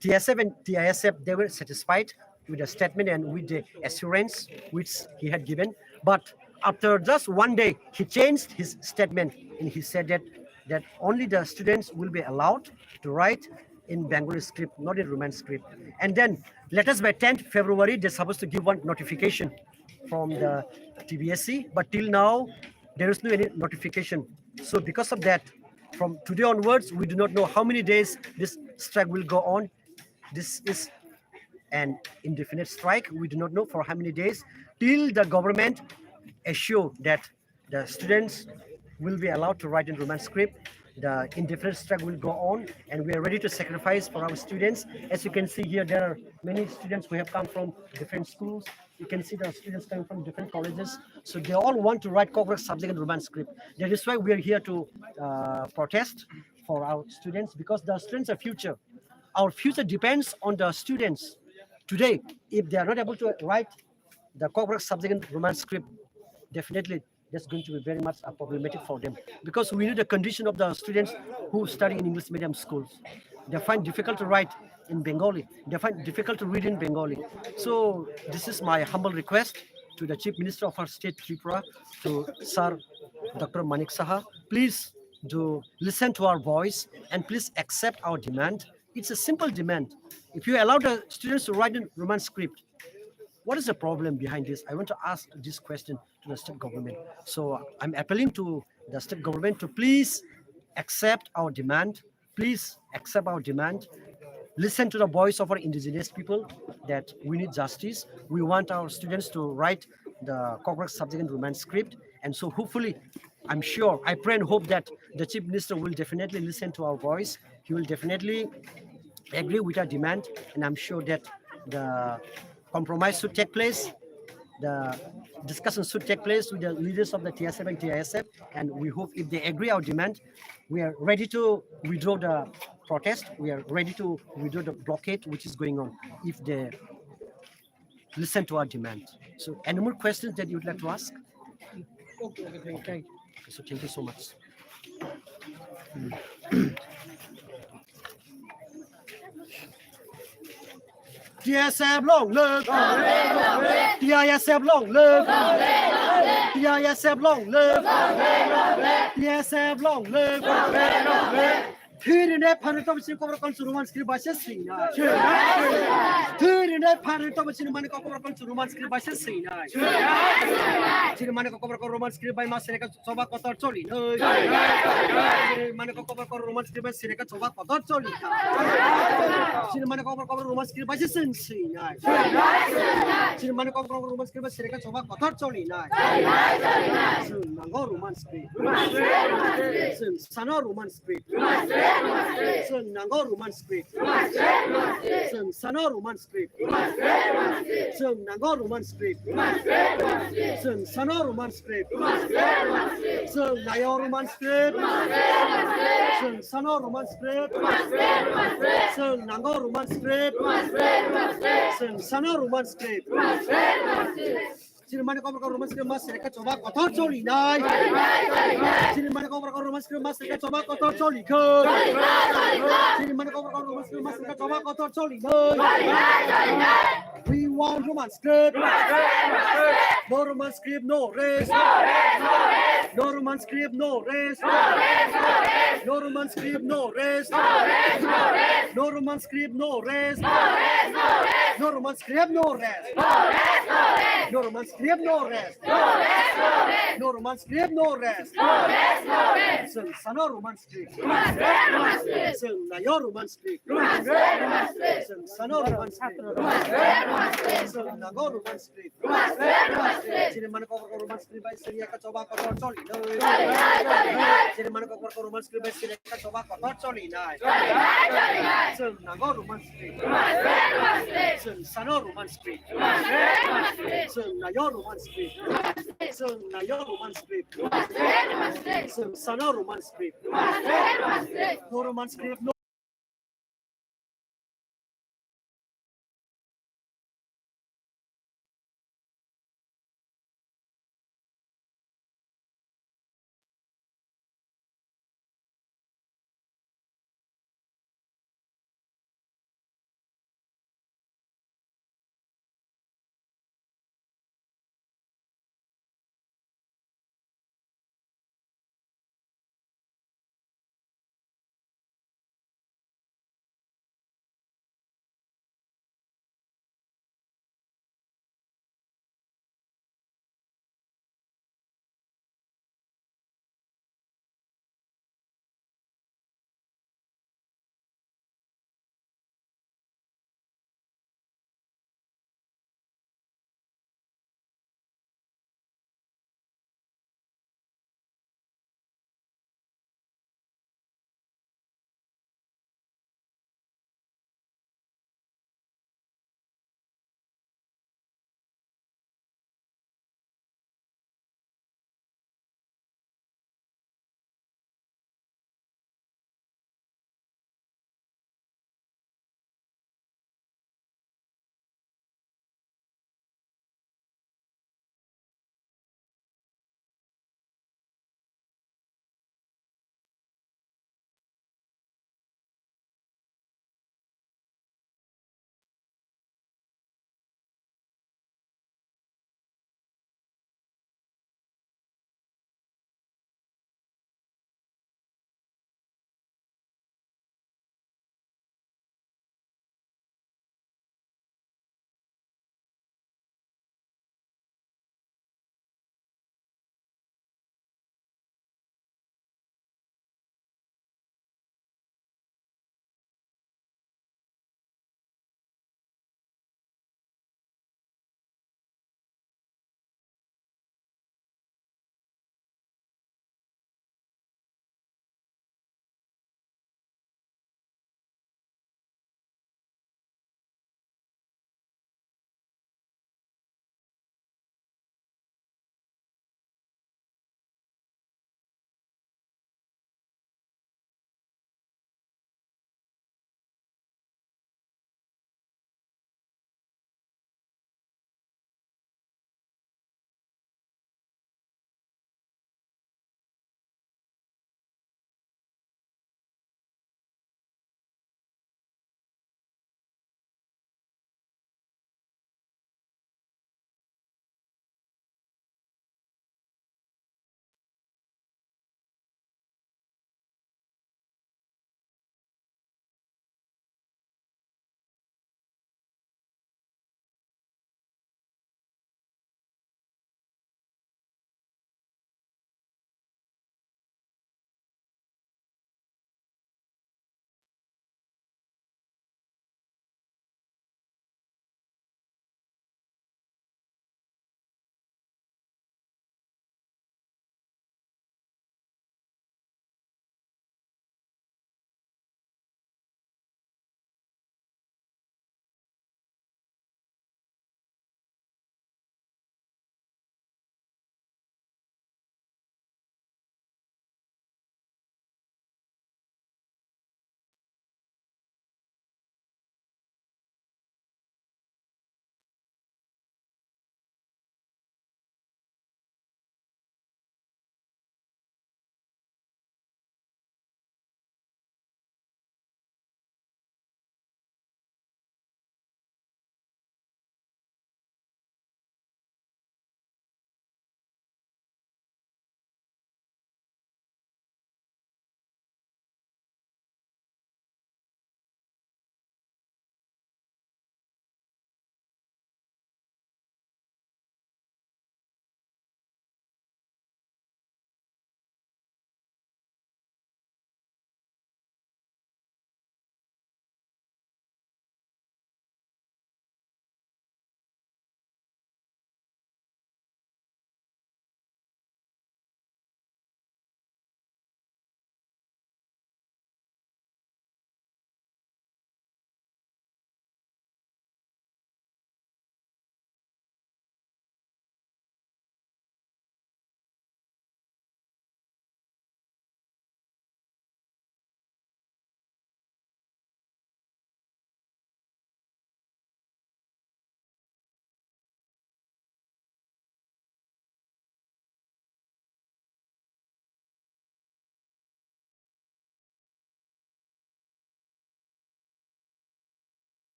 T S F and T I S F, they were satisfied with the statement and with the assurance which he had given. But after just one day, he changed his statement and he said that, that only the students will be allowed to write in Bengali script, not in Roman script. And then latest by tenth February, they're supposed to give one notification from the T B S C, but till now, there is no any notification. So because of that, from today onwards, we do not know how many days this strike will go on. This is an indefinite strike. We do not know for how many days till the government assure that the students will be allowed to write in Roman script. The indefinite strike will go on, and we are ready to sacrifice for our students. As you can see here, there are many students who have come from different schools. You can see the students coming from different colleges. So they all want to write Kokborok subject in Roman script. That is why we are here to, uh, protest for our students, because the students are future. Our future depends on the students. Today, if they are not able to write the Kokborok subject in Roman script, definitely that's going to be very much, uh, problematic for them, because we know the condition of the students who study in English medium schools. They find difficult to write in Bengali. They find difficult to read in Bengali. So this is my humble request to the Chief Minister of our state, Tripura, to Sir Doctor Manik Saha, please do listen to our voice and please accept our demand. It's a simple demand. If you allow the students to write in Roman script, what is the problem behind this? I want to ask this question to the state government. So I'm appealing to the state government to please accept our demand. Please accept our demand. Listen to the voice of our indigenous people that we need justice. We want our students to write the Kokborok subject in Roman script. And so hopefully, I'm sure, I pray and hope that the Chief Minister will definitely listen to our voice. He will definitely agree with our demand. And I'm sure that the compromise should take place. The discussion should take place with the leaders of the T S F and T I S F. And we hope if they agree our demand, we are ready to withdraw the protest. We are ready to withdraw the blockade which is going on if they listen to our demand. So any more questions that you'd like to ask? Okay, okay, thank you. Okay, so thank you so much. T S F long live! T I S F long live! T I S F long live! T S F long live! Thwi rwnai phan rwtamo chini Kokborok culture Roman script bai se swinai. Thwi rwnai phan rwtamo chini mani Kokborok culture Roman script bai se swinai. Chini mani Kokborok Roman script bai ma swinai kha choba kotor choli nai. Chini mani Kokborok Roman script bai swinai kha choba kotor choli nai. Chini mani Kokborok Roman script bai se swinai. Chini mani Kokborok Roman script bai swinai kha choba kotor choli nai. Chwng nango Roman script. Chwng sano Roman script. Chwng nango Roman script. Chwng sano Roman script. Chwng nango Roman script. Chwng sano Roman script. Chwng naio Roman script. Chwng sano Roman script. Chwng nango Roman script. Chwng sano Roman script. Chini mani Kokborok Roman script ma swinai kha choba kotor choli nai. Chini mani Kokborok Roman script ma swinai kha choba kotor choli kha. Chini mani Kokborok Roman script ma swinai kha choba kotor choli nai. We want Roman script. No Roman script, no rest. No Roman script, no rest. No Roman script, no rest. No Roman script, no rest. No Roman script, no rest. No Roman script, no rest. No Roman script, no rest. Chwng sano Roman script. Chwng naio Roman script. Chwng sano Roman script. Chwng nango Roman script. Chini mani Kokborok Roman script bai swinai kha choba kotor choli nai. Chini mani Kokborok Roman script bai swinai kha choba kotor choli nai. Chwng nango Roman script. Chwng sano Roman script. Chwng naio Roman script. Chwng naio Roman script. Chwng sano Roman script. No Roman script, no.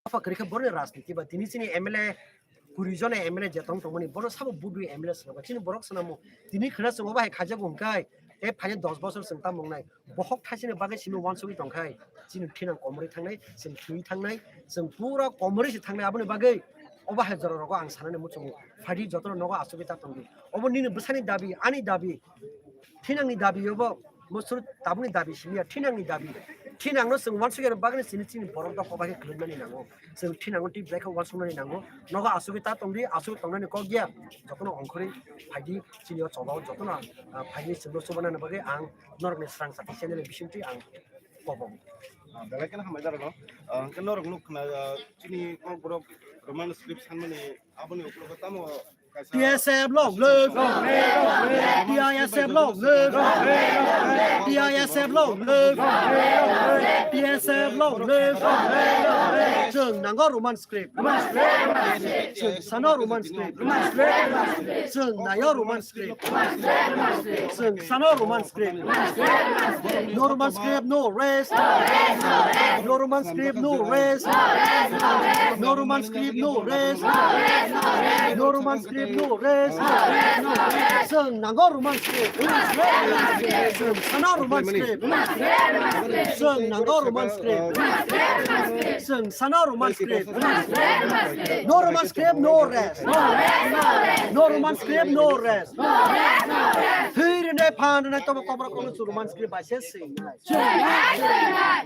Apha kwrwi khe boroni rajniti ba tini chini M L A kuri jona M L A je tong tongmani bono sabo budui M L A swnamkha. Chini borok swnamo tini khwna chwng obo hai khaijago hwnkhe tei phaini dos bosor chwng tamo wngnai. Bohok thaisini bagwi simi uansugwi tongkhai chini thinang komorwi thangnai, chwng thwi thangnai, chwng pura komorwi se thangnai. Aboni bagwi obo hai jora rogo ang sanani muchungo. Phaidi jotono nogo asugwi ta tongdi. Obo nini bwsani dabi, ani dabi. Thinangni dabi obo, mosor tabukni dabi simi ya, thinangni dabi. Thinangno chwng uansukya bagwi chini chini borok rok kobai khe khwlwimani nango. Chwng thinangno twi belai khe uansuknani nango. Nogo asugwi ta tongdi, asugwi tongnani kok ya. Jotono ongkhorwi phaidi chini o chobao jotono, ah, phaidi chwngno chubanani bagwi ang norokni srang chakti channel ni bisingtwi ang kobo. Ah, belai kheno hambai darok no. Ah, hwnkhe norok nuk khna, ah, chini kokborok Roman script sanmani aboni ukologo tamo kaisa T S F long live! T I S F long live! T I S F long live! T S F long live! Chwng nango Roman script. Chwng sano Roman script. Chwng naio Roman script. Chwng sano Roman script. No Roman script, no rest. No Roman script, no rest. No Roman script, no rest. No Roman script, no rest. Chwng nango Roman script. Chwng sano Roman script. Chwng nango Roman script. Chwng sano Roman script. No Roman script, no rest. No Roman script, no rest. Thwi rwnai phan rwnai tobo kobra kolo chu Roman script bai se swingnai.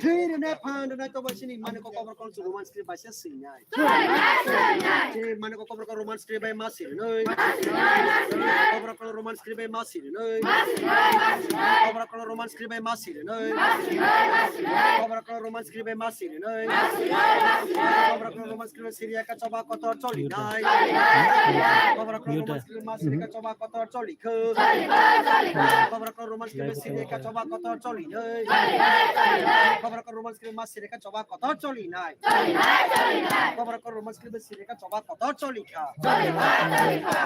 Thwi rwnai phan rwnai tobo chini mane ko kobra kolo chu Roman script bai se swingnai. Chini mane ko kobra kolo Roman script bai ma sirnai. Kobra kolo Roman script bai ma sirnai. Kobra kolo Roman script bai ma sirnai. Kobra kolo Roman script bai ma sirnai. Kobra kolo Roman script bai siriya ka choba kotor cholinai. Kobra kolo Roman script bai ma siriya ka choba kotor choli kho. Kobra kolo Roman script bai siriya ka choba kotor cholinai. Kobra kolo Roman script bai ma siriya ka choba kotor cholinai. Kobra kolo Roman script bai siriya ka choba kotor choli kha.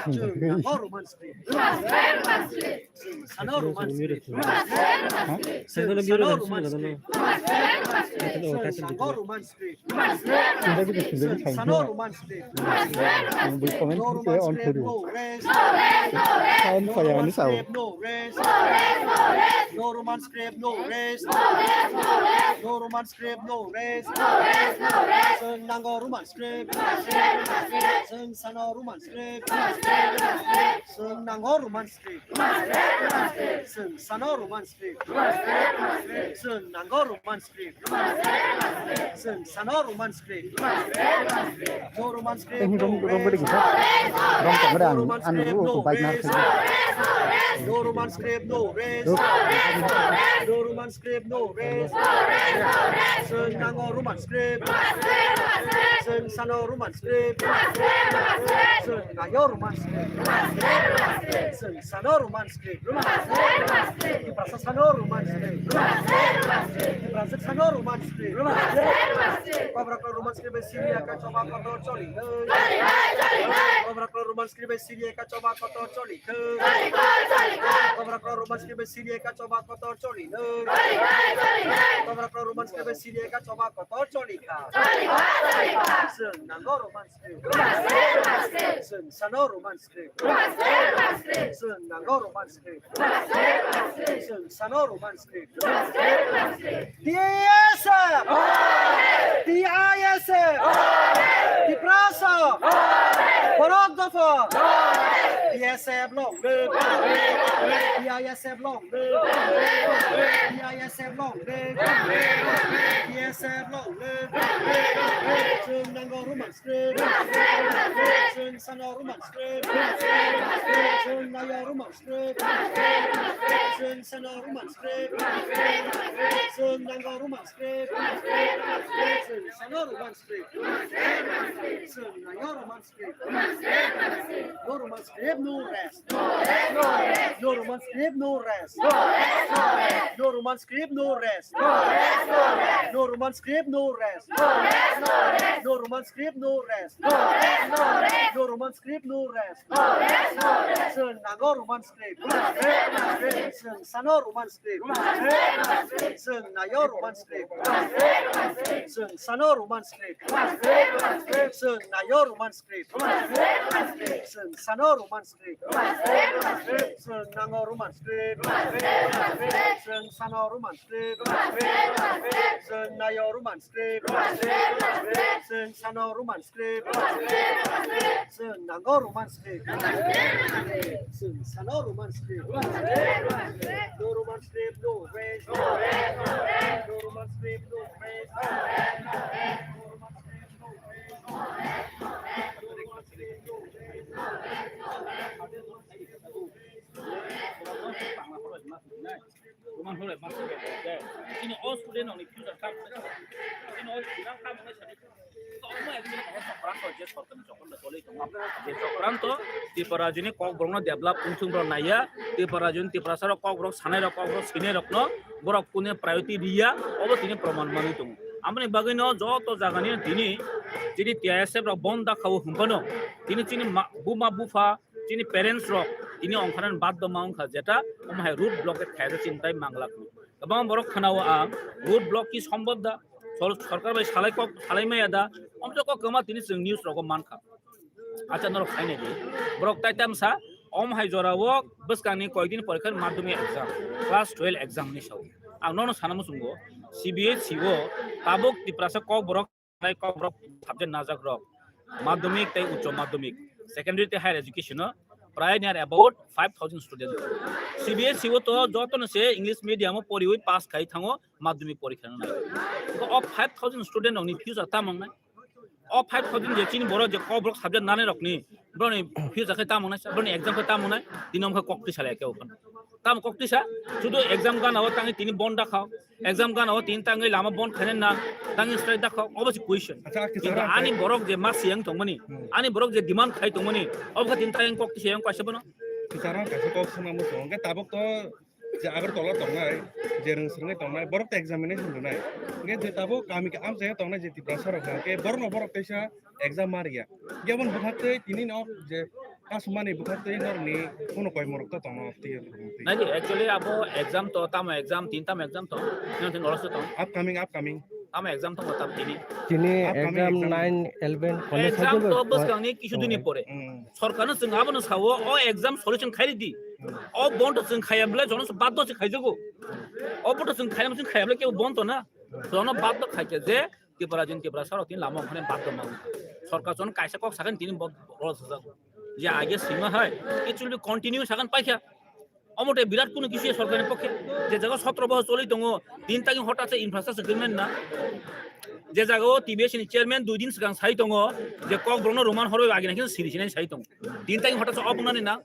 Chwng nango Roman script. Chwng sano Roman script. Chwng sano Roman script. Chwng nango Roman script. Chwng sano Roman script. No Roman script, no rest. No Roman script, no rest. No Roman script, no rest. No Roman script, no rest. Chwng nango Roman script. Chwng sano Roman script. Chwng nango Roman script. Chwng sano Roman script. Chwng nango Roman script. Chwng sano Roman script. No Roman script, no rest. No Roman script, no rest. No Roman script, no rest. No Roman script, no rest. Chwng nango Roman script. Chwng sano Roman script. Chwng naio Roman script. Chwng sano Roman script. Tiprasa sano Roman script. Tiprasa sano Roman script. Kobra kolo Roman script bai siriya ka choba kotor choli. Kobra kolo Roman script bai siriya ka choba kotor choli. Kobra kolo Roman script bai siriya ka choba kotor choli. Kobra kolo Roman script bai siriya ka choba kotor choli kha. Chwng nango Roman script. Chwng sano Roman script. Chwng nango Roman script. Chwng sano Roman script. T S F! T I S F! Tiprasa! Borok dopha! T S F long live! T I S F long live! T I S F long live! T S F long live! Chwng nango Roman script. Chwng sano Roman script. Chwng naio Roman script. Chwng sano Roman script. Chwng nango Roman script. Chwng sano Roman script. Chwng naio Roman script. No Roman script, no rest. No Roman script, no rest. No Roman script, no rest. No Roman script, no rest. No Roman script, no rest. No Roman script, no rest. Chwng nango Roman script. Chwng sano Roman script. Chwng naio Roman script. Chwng sano Roman script. Chwng naio Roman script. Chwng sano Roman script. Chwng nango Roman script. Chwng sano Roman script. Chwng naio Roman script. Chwng sano Roman script. Chwng nango Roman script. Chwng sano Roman script. No Roman script, no rest. No Roman script, no rest. Roman hole mas ke. Ini all student only future kam. Ini all student kam. Omo actually kaisa chokranto je sorkarni chokranto choli tongo. Je chokranto Tripura rajyoni kokborokno develop wngthung borok naiya, Tripura rajyoni Tiprasarok kokborok sanairok kokborok swinairokno borok kune priority riya, obo tini proman manwi tongo. Aboni bagwino joto jagani tini chini T I S F rok bon dakha o hwnphano tini chini ma-, buma bupha chini parents rok tini ongkharani baddo ma wngkha jeta omo hai road block khe khaijak chini tai manglak. Kwbangma borok khwnao ang road block ki sombhob da, sol-, sorkar bai salai kok, salai maya da, omte kok kwma tini chwng news rogo mankha. Acha norok sainai di, borok tai tamsa om hai jorao bwskangni koikdin porikha madhyamik exam, class twelve exam ni sao. Ang nono sana muchungo C B S E o tabuk Tiprasa kok borok tei kok borok subject najak rok madhyamik tei uccho madhyamik, secondary tei higher education o prai near about five thousand student. C B S E o to jotono se English medium o poriwi pass khai thango madhyamik porikha nai. O five thousand student rokni future tamo wngnai? O five thousand je chini borok je kok borok subject nanai rokni, borokni future khe tamo wngnai, borokni exam khe tamo wngnai, tini omkhe kok tisa lai khe okhon. Tamo kok tisa, sudu exam gana o tangwi tini bon dakha, exam gana o tini tangwi lama bon khainai na, tangwi strike dakha, obo se question. Acha, acha, Kintu acha, ani acha. Borok je ma siyang tongmani, Hmm. Ani borok je demand khai tongmani, obo khe tini tangwi kok tisa yang kaisa bono. Kichara kaisa kok sama muchung, hwnkhe tabuk to je Agartala tongnai, je rwng swrwngwi tongnai, borok to examination rwnai. Hwnkhe je tabuk kami amchai tongnai je Tiprasa rok, hwnkhe borokno borok teisa exam ma rwya. Hwnkhe aboni bwkhaktwi tini no je kasumani bwkhaktwi norokni kuno koimorok to tongno twi. Naidi, actually abo exam to, tamo exam, tin tamo exam to, nang tin oroso tong. Upcoming, upcoming. Tamo exam tongo tam tini. Tini Upcoming exam exam. Nine, eleven, college Exam to haikhebo bwskangni kisu dini pore. Hmm. Sorkarno chwng abono sao, o exam solution khairi di. Hmm. O bondo chwng khaya bwle jono baddo se khaijago. O bondo chwng khaya, chwng khaya bwle kebo bondo na. Jono baddo khaikhe je Tripura jin Tripura sarok tini lama okhane baddo ma. Sorkar jono kaisa kok sakhen tini bod-, rol sajak. Je age sima hai, it will be continue sakhen paikha. Omote birat kuno kisu sorkarni pokhe, je jaga sotro bohor choli tongo, din tagi hotat se infrastructure development na. Je jaga o T B S ni chairman dui din swkang sai tongo, je kok borokno Roman horoi agina khe siri sinai sai tongo. Din tagi hotat se opungnani na,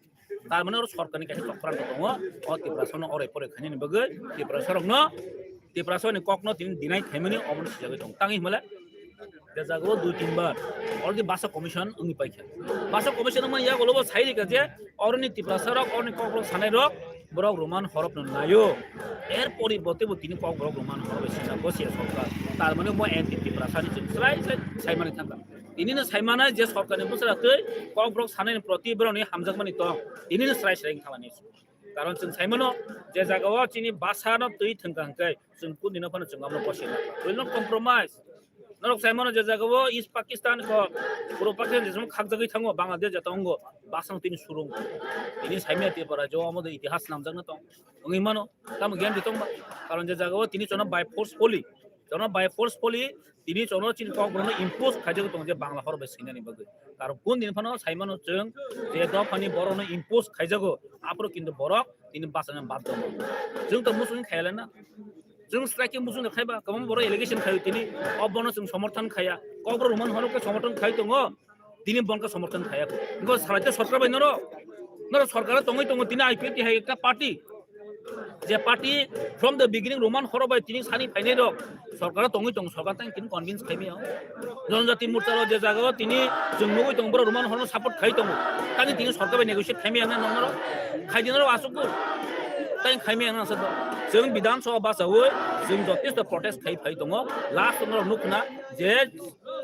tar mane oro sorkarni kaisa chokranto tongo, o Tripura sono ore pore khainani bagwi, Tripura sorokno, Tripura sorokni kokno tini deny khaimani omono sijagwi tongo. Tangwi himale, Je jagao dui tin bar already basa commission wngwi paikha. Basa commission wngmani yagulo bo sai rikha je oroni Tiprasa rok, oroni Kokborok sanai rok, borok Roman horop no naio. Er poriborte bo tini Kokborok Roman horop bai sina gosia sorkar. Tar mane bo anti Tiprasa ni chwng srai srai saimani thangkha. Tini no saimana je sorkar ni bwswra twi Kokborok sanai ni proti borok ni hamjakmani tong. Tini no srai srai wngkha mani. Karon chwng saimano je jagao chini basa no twi thangkha hwnkhe chwng kundino phano chwng abono gosia nangkha. We will not compromise. Norok saimano je jagao East Pakistan ko, Purbo Pakistan jesamo khakjagwi thango, Bangladesh jata ongo, basang tini surung. Tini saimya Tripura jo amo de itihas namjakna tong. Wngwi mano, tamo giyan di tongba. Karon je jagao tini chono by forcefully, chono by forcefully tini chono chini Kokborokno impose khaijagwi tongo je Bangla hor bai sinani bagwi. Karon kun din phano saimano chwng je dophani borokno impose khaijago, aphuru kintu borok tini bachana baddo. Chwng to muchungwi khayalena. Chwng strike khe muchungno khaiba, kwbangma borok allegation khaio tini, o bono chwng somorthon khaya. Kokborok Roman horok khe somorthon khai tongo, tini bono khe somorthon khaya. Ngo salai te sorkar bai norok, norok sorkar tongwi tongo tini I P F T hai ekta party. Je party from the beginning Roman horok bai tini sani phainai rok sorkar tongwi tongo, sorkar tang tini convince khaimaya. Jonojati Morcha rok je jagao tini chwng nugwi tongo, borok Roman horokno support khai tongo. Tani tini sorkar bai negotiate khaimaya wngna nongno rok. Khaidi norok asuk bo. Tang khaimaya wngna asuk bo. Chwng Bidhan Sabha bachawi chwng jotesto protest khai phai tongo. Last norok nukna je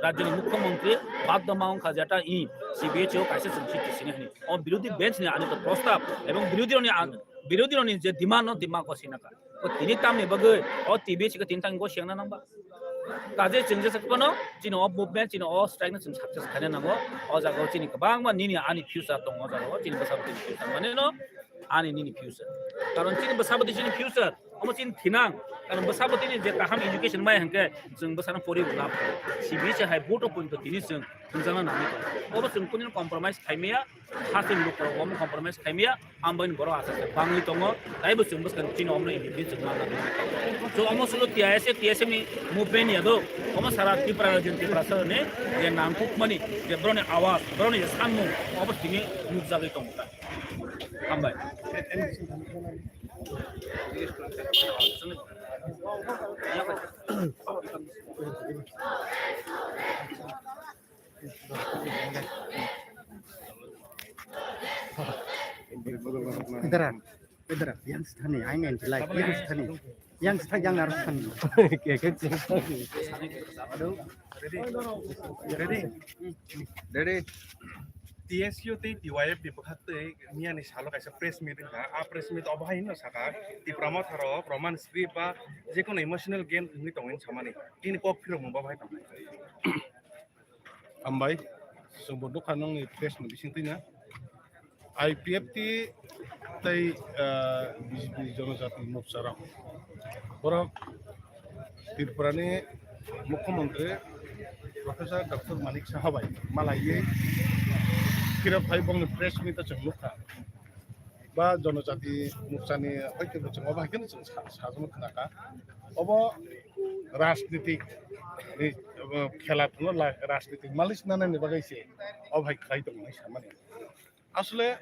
rajyoni mukhyamantri baddo ma wngkha jeta i C B H O kaisa chwng seat sini hini. O birodhi bench ni ani to prostab ebong birodhi rokni an-, birodhi rokni je demand no demand ko sinaka. O tini tamni bagwi o T B C ko tini tang go siang na nang ba. Kaje chwng jesa phano chini o movement, chini o strike no chwng success khaina nango. O jaga o chini kwbangma nini ani future tongo, o jaga o chini bwsa bwtwini future mane no ani nini future. Karon chini bwsa bwtwi chini future, omo chini thinang. Karon bwsa bwtwini je kaham education mai hwnkhe chwng bwsano pori bo lab. C B S E hai board o poito tini chwng thwngjakna nangwi tongo. Obo chwng kunu compromise khaimaya, hasteni lukurok omo compromise khaimaya, ambaini borok aswk se bangwi tongo, taibo chwng bwskang chini omono independent chwng manna nangwi tongo. So omo solo T I S F, T S F ni movement ya do, omo sara Tripura rajyo Tiprasa ni je nangkukmani, je boroni awas, boroni je sanmung, obo tini nukjagwi tongo ta. Hambai. इधर आ, इधर आ, yang sithani, aing yang jelai, yang sithani, yang sithak, yang arus sithani. Kayak gitu. Aduh. Ready? Ready? Ready? T S U tei T Y F ni bwkhak tei miyani salo kaisa press meet wngkha. A press meet obo hai hwnwi sakha, Tipra Motha rok roman script ba jekono emotional game wngwi tongwi samani. Ini kok phirokmung bo hai tongkha. Hambai, chwngbo nukha nongni press ni bisingtwi na. I P F T tei, ah, B J P Jonojati Morcha rok. Borok Tripura ni Mukhyamantri Professor Doctor Manik Saha bai malaiwi phirok phai bongni press meet o chwng nukha. Ba Jonojati Morcha ni hoite bo chwng obo hai kheno chwng sa-, sajagwi khnakha. Obo rajnitik ni, uh, khela phano la-, rajnitik malis nanani bagwi se obo hai khlai tongo hinwi samani. Asole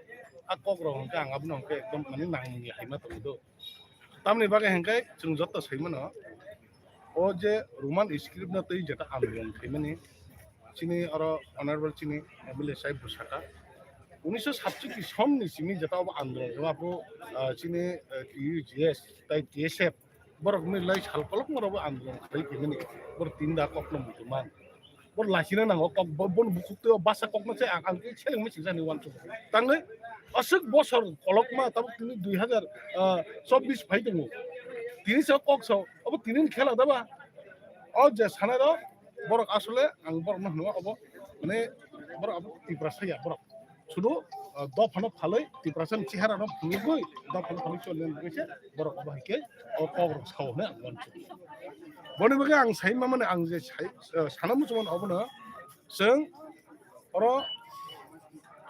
a kok rok hwnkhe ang abono hwnkhe ekdom mane nangmungya haima tongo do. Tamoni bagwi hwnkhe chwng joto saimano, o je Roman script no twi jeta andolon khaimani, chini oro honorable chini M L A sahib bo saka, unisho satchoti sonni simi jeta obo andolon khaima aphuru, ah, chini, ah, T U G S tai T S F borok milai sal kolokma rokbo andolon khlai khaimani, borok tinda kokno muchungma. Bo lachina nango, kok bo, bo bukhuk twi o basa kokno se ang, ang khe seleng mechik jani uansuk. Tangwi aswk bosor kolokma tabuk tini dui hazar, ah, chobbish phai tongo. Tini se kok sao, abo tini ni khela da ba? O je sanai rok, borok asole ang borok no hwnwi obo, mane borok abo Tiprasa ya borok. Sudu, ah, dophano phalwi Tiprasa ni chehara no phunugwi dophano phalwi chole nang khe borok obo hai khe o kok rok sao hwnwi ang uansuk. Boni bagwi ang sai ma mane ang je sai, ah, sana muchungmani obono chwng oro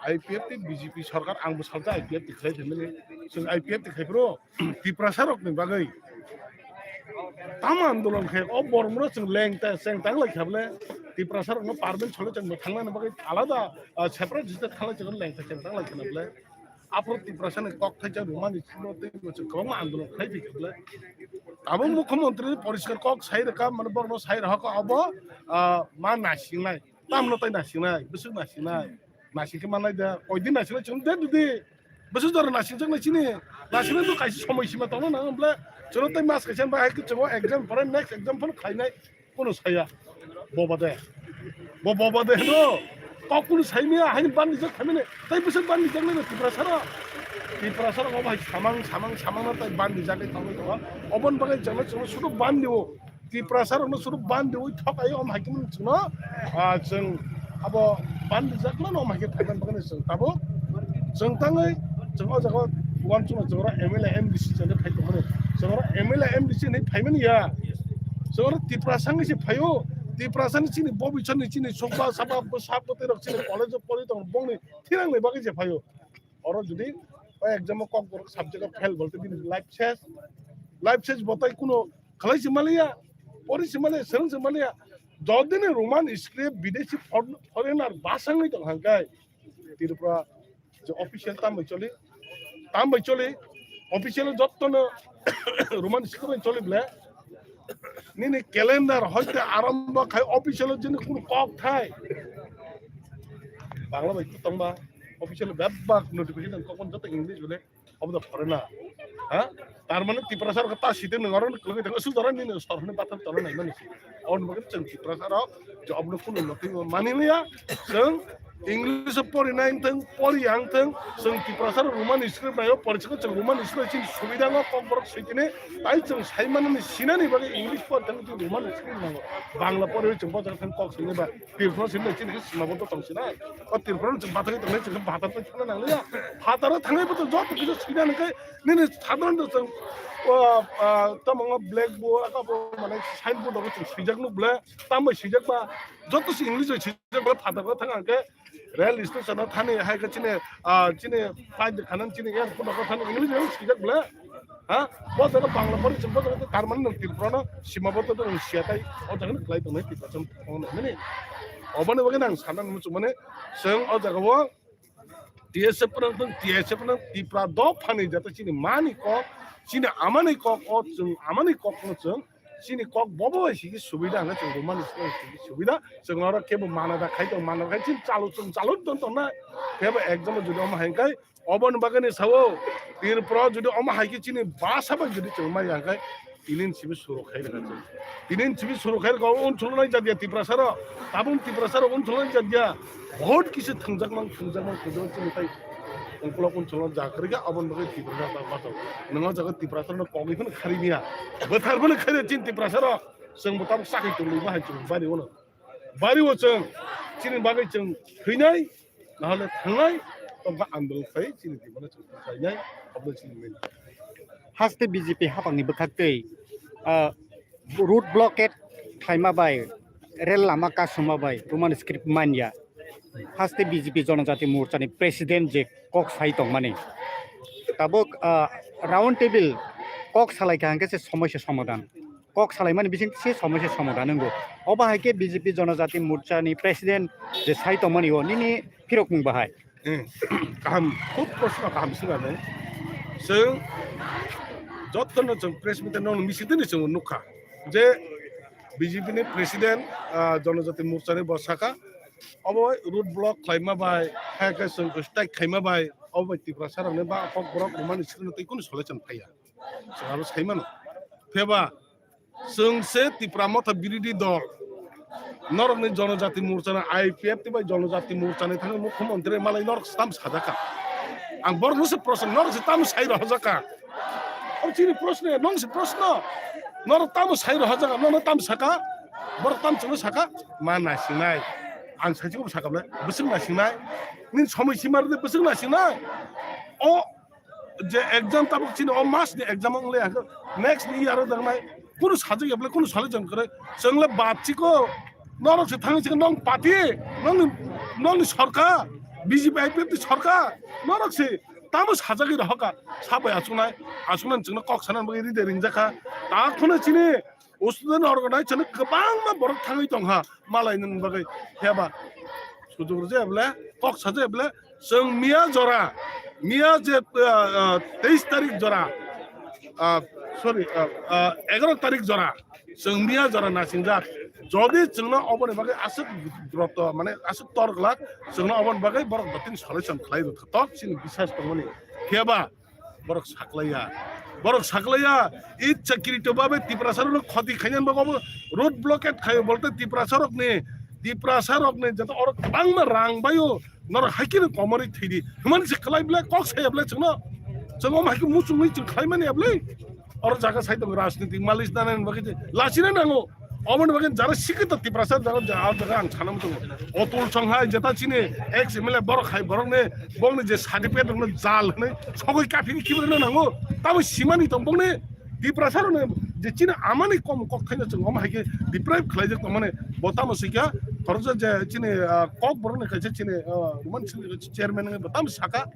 I P F T B J P sarkar, ang bo salsa I P F T khlai thangmani, chwng I P F T khai phuru Tiprasa rokni bagwi tamo andolon khai, o borok no chwng lengta chengtang lai kha bole, Tiprasa rokno permanent solo chwng thangnani bagwi alada, ah, separate state khalai chwng lengta chengtang lai kha bole. Aphuru Tiprasa ni kok thaisa Roman script no tei bo chwng kwbangma andolon khlai phi kha bole. Abo Mukhyamantri poriskar kok sai rwkha, mane borokno sai rwkha obo, ah, ma nasingnai. Tamno tai nasingnai, bwswk nasingnai. Nasing khe manai da, koidin nasingnai chwng de dudi. Bwswk jora nasingjaknai chini. Nasingnai bo kaisa somoi sima tongna nango bole. Chwngno tai mas kaisa bai hai khe chwngno exam pore, next exam phano khlainai. Kunu saya. Boba de. Bo boba de no. Kok kunu saimaya, haini bandijak khaimani. Tai bwswk bandijaknai no Tiprasa rok. Tiprasa rok obo hai samang, samang, samang no tai bandijak tongwi tongo. Oboni bagwi chwngno, chwngno sudu bandio. Tiprasa rokno sudu bandiwi thokai om hai khe chwngno, ah, chwng abo bandijak no om hai khe phaimani bagwi chwng tabuk chwng tangwi chwng o jaga uansukma chwng oro M L A M D C chwng phai tongmani. Chwng oro M L A M D C hinwi phaimani ya. Chwng oro Tiprasa wngwi se phaio. Tiprasa ni chini bobisor ni chini sokba saba bwsa bwtwi rok chini college o pori tong bongni thinangni bagwi se phaio. Oro jodi o exam o kokborok subject o fail bolte bini life ses. Life ses botai kuno khlai se maliya, pori se maliya, sereng se maliya. Jodi ni Roman script bidesi for-, foreigner basa wngwi tong hangkai. Tripura je official tam bai choli, tam bai choli, official jotto no Roman script bai choli ble. Nini calendar hoite arombo khai official jini kuno kok thai. Bangla bai tongba official bebak notification kok joto English bole. Obo da foreigner. Ha? Tar mane Tiprasa rok ta site nang oro kwlwngwi thang su dara nini sor hwnwi bathang tolo nai mani. Aboni bagwi chwng Tiprasa rok je obo no kuno nothing mani liya. Chwng English o pori nai wngthung, pori ya wngthung, chwng Tiprasa rok Roman script naio, pori chwng chwng Roman script chini subida no kok borok swi tini, tai chwng sai manani sinani bagwi English pori thang chwng Roman script nango. Bangla pori chwng bo thang kok sini ba, Tripura sini chini khe sima bo tong sinai. O Tripura chwng bathai tong nai chwng bathar tong thang nang liya. Phataro thangai bo to joto kisa sina nang kai nini sadharan to chwng, o, ah, tamo blackboard aka bo mane signboard rok chwng swijak nuk ble, tamo swijak ba, joto se English bai swijak ble phataro thang ang khe. Rail station o thani hai khe chini, ah, chini flight de khanan chini airport o thani English bai swijak ble. Ha? Bo jaga Bangla pori chwng bo jaga tar mani nwng Tripura no sima bo to nwng siya tai o jaga ni khlai tongnai Tripura chwng thang nai mani. Oboni bagwi nang sana nang chwng mani chwng o jaga o T S F no tong T S F no Tripura do phani jata chini mani kok chini amani kok o chwng amani kok no chwng chini kok bobo bai sigi subida hwnwi chwng rwmani sigi subida chwng oro kebo mana da khai tong mana da khai chini chalu chwng chalu don tong na kebo exam o jodi omo hai khai oboni bagwi ni sao Tripura jodi omo hai khe chini basa bai jodi chwng mai ya khai tinin sibi suru khai rwkha chwng tinin sibi suru khai rwkha unchulnai jadiya Tiprasa ro tabung Tiprasa ro unchulnai jadiya bahut kisi thwngjak mang thwngjak mang thwngjak mang chini tai ungkulok unchulnai jakarika oboni bagwi Tiprasa ta bato nwngo jaga Tiprasa no kogwi phano khari miya bwthar phano khari chini Tiprasa ro. Chwng bo tabuk chakri tongwi bahai chwng bari uno. Bari o chwng chini bagwi chwng thwinai, nahole thangnai, tongkha andolon khai chini tibano chwng khlainai, abo chini main. Haste B J P hapangni bwkhaktwi, ah, road blockade khlaima bai, rel lama kasuma bai, Roman script manya. Haste B J P Jonojati Morchani president je kok sai tongmani. Tabuk, ah, round table kok salaikha hwnkhe se somosya somadhan. Kok salaimani bising se somosya somadhan wngo. Obo hai khe B J P Jonojati Morchani president je sai tongmani o nini phirokmung bahai. Hmm. Kaham, khub proshno kaham swngnai. Chwng jotono chwng press meet no mising tini chwng nukha je B J P ni president, ah, Jonojati Morchani bo saka obo road block khlaima bai, hai khe chwng strike khaima bai, obo bai Tiprasa rokni ba kok borok rwmani simi tei kunu solution phaiya. Chwng abo sai mano. Pheba chwng se Tipra Motha birodhi dol. Norokni Jonojati Morchani I P F T bai Jonojati Morchani thangwi mukhyamantri malai norok se tamo sajaka. Ang borokno se proshno, norok se tamo sai rohorjaka. O chini proshno, nong se proshno. Norok tamo sai rohorjaka, nono tamo saka. Borok tamo chwngno saka, ma naisingnai. Ang saichikbo saka bwle, bwswk naisingnai. Nini somoi sima rwdi bwswk naisingnai. O je exam tabuk chini o mas ni exam wng le next ni year o dangnai kunu sajak ya bole kunu solution kwrwi chwng le bachiko norok se thangwi se nong party nongni nongni sorkar B J P I P F T sorkar norok se tamo sajagwi rohoka sabai achuknai achuknani chwngno kok sanani bagwi ride ringjakha ta khwna chini Student organization kwbangma borok thangwi tongkha malai nang bagwi heba. Sujok rwjak bole kok sajak bole chwng miya jora miya je, ah, ah, teis tarik jora, ah, sorry, ah, ah, egaro tarik jora chwng miya jora nasingjak. Jodi chwngno oboni bagwi aswk groto mane aswk tor glak chwngno oboni bagwi borok dotini solution khlai rwkha tok chini bisas tongmani heba. Borok saklaiya, borok saklaiya, ichchakrito babe Tiprasarokno khoti khainani bagwi obo road blockade khaio bolte Tiprasarokni, Tiprasarokni joto oro kwbangma rang baio norok haikhe no komorwi thwidi hwnmani se kwlai bwle kok saya bwle chwngno, chwng omo haikhe muchungwi chwng khlaimani ya bwle. Oro jaga sai tongo rajnitik malis nanani bagwi je lachina nango. Oboni bagwi jara sikito Tiprasa jaga ja-, ah, jaga ang sana muchungo. Otul Songhai jeta chini ex M L A borok hai borokni bongni je certificate rokno jal hwnwi sogwi kaphini khibrino nango. Tamo simani tong bongni Tiprasa rokni je chini amani kom kok thaino chwng omo hai khe deprive khlaijak tongmani. Bo tamo sikha khoroksa je chini, ah, kok borokni kaisa chini, ah, Roman chairman wngwi bo tamo saka.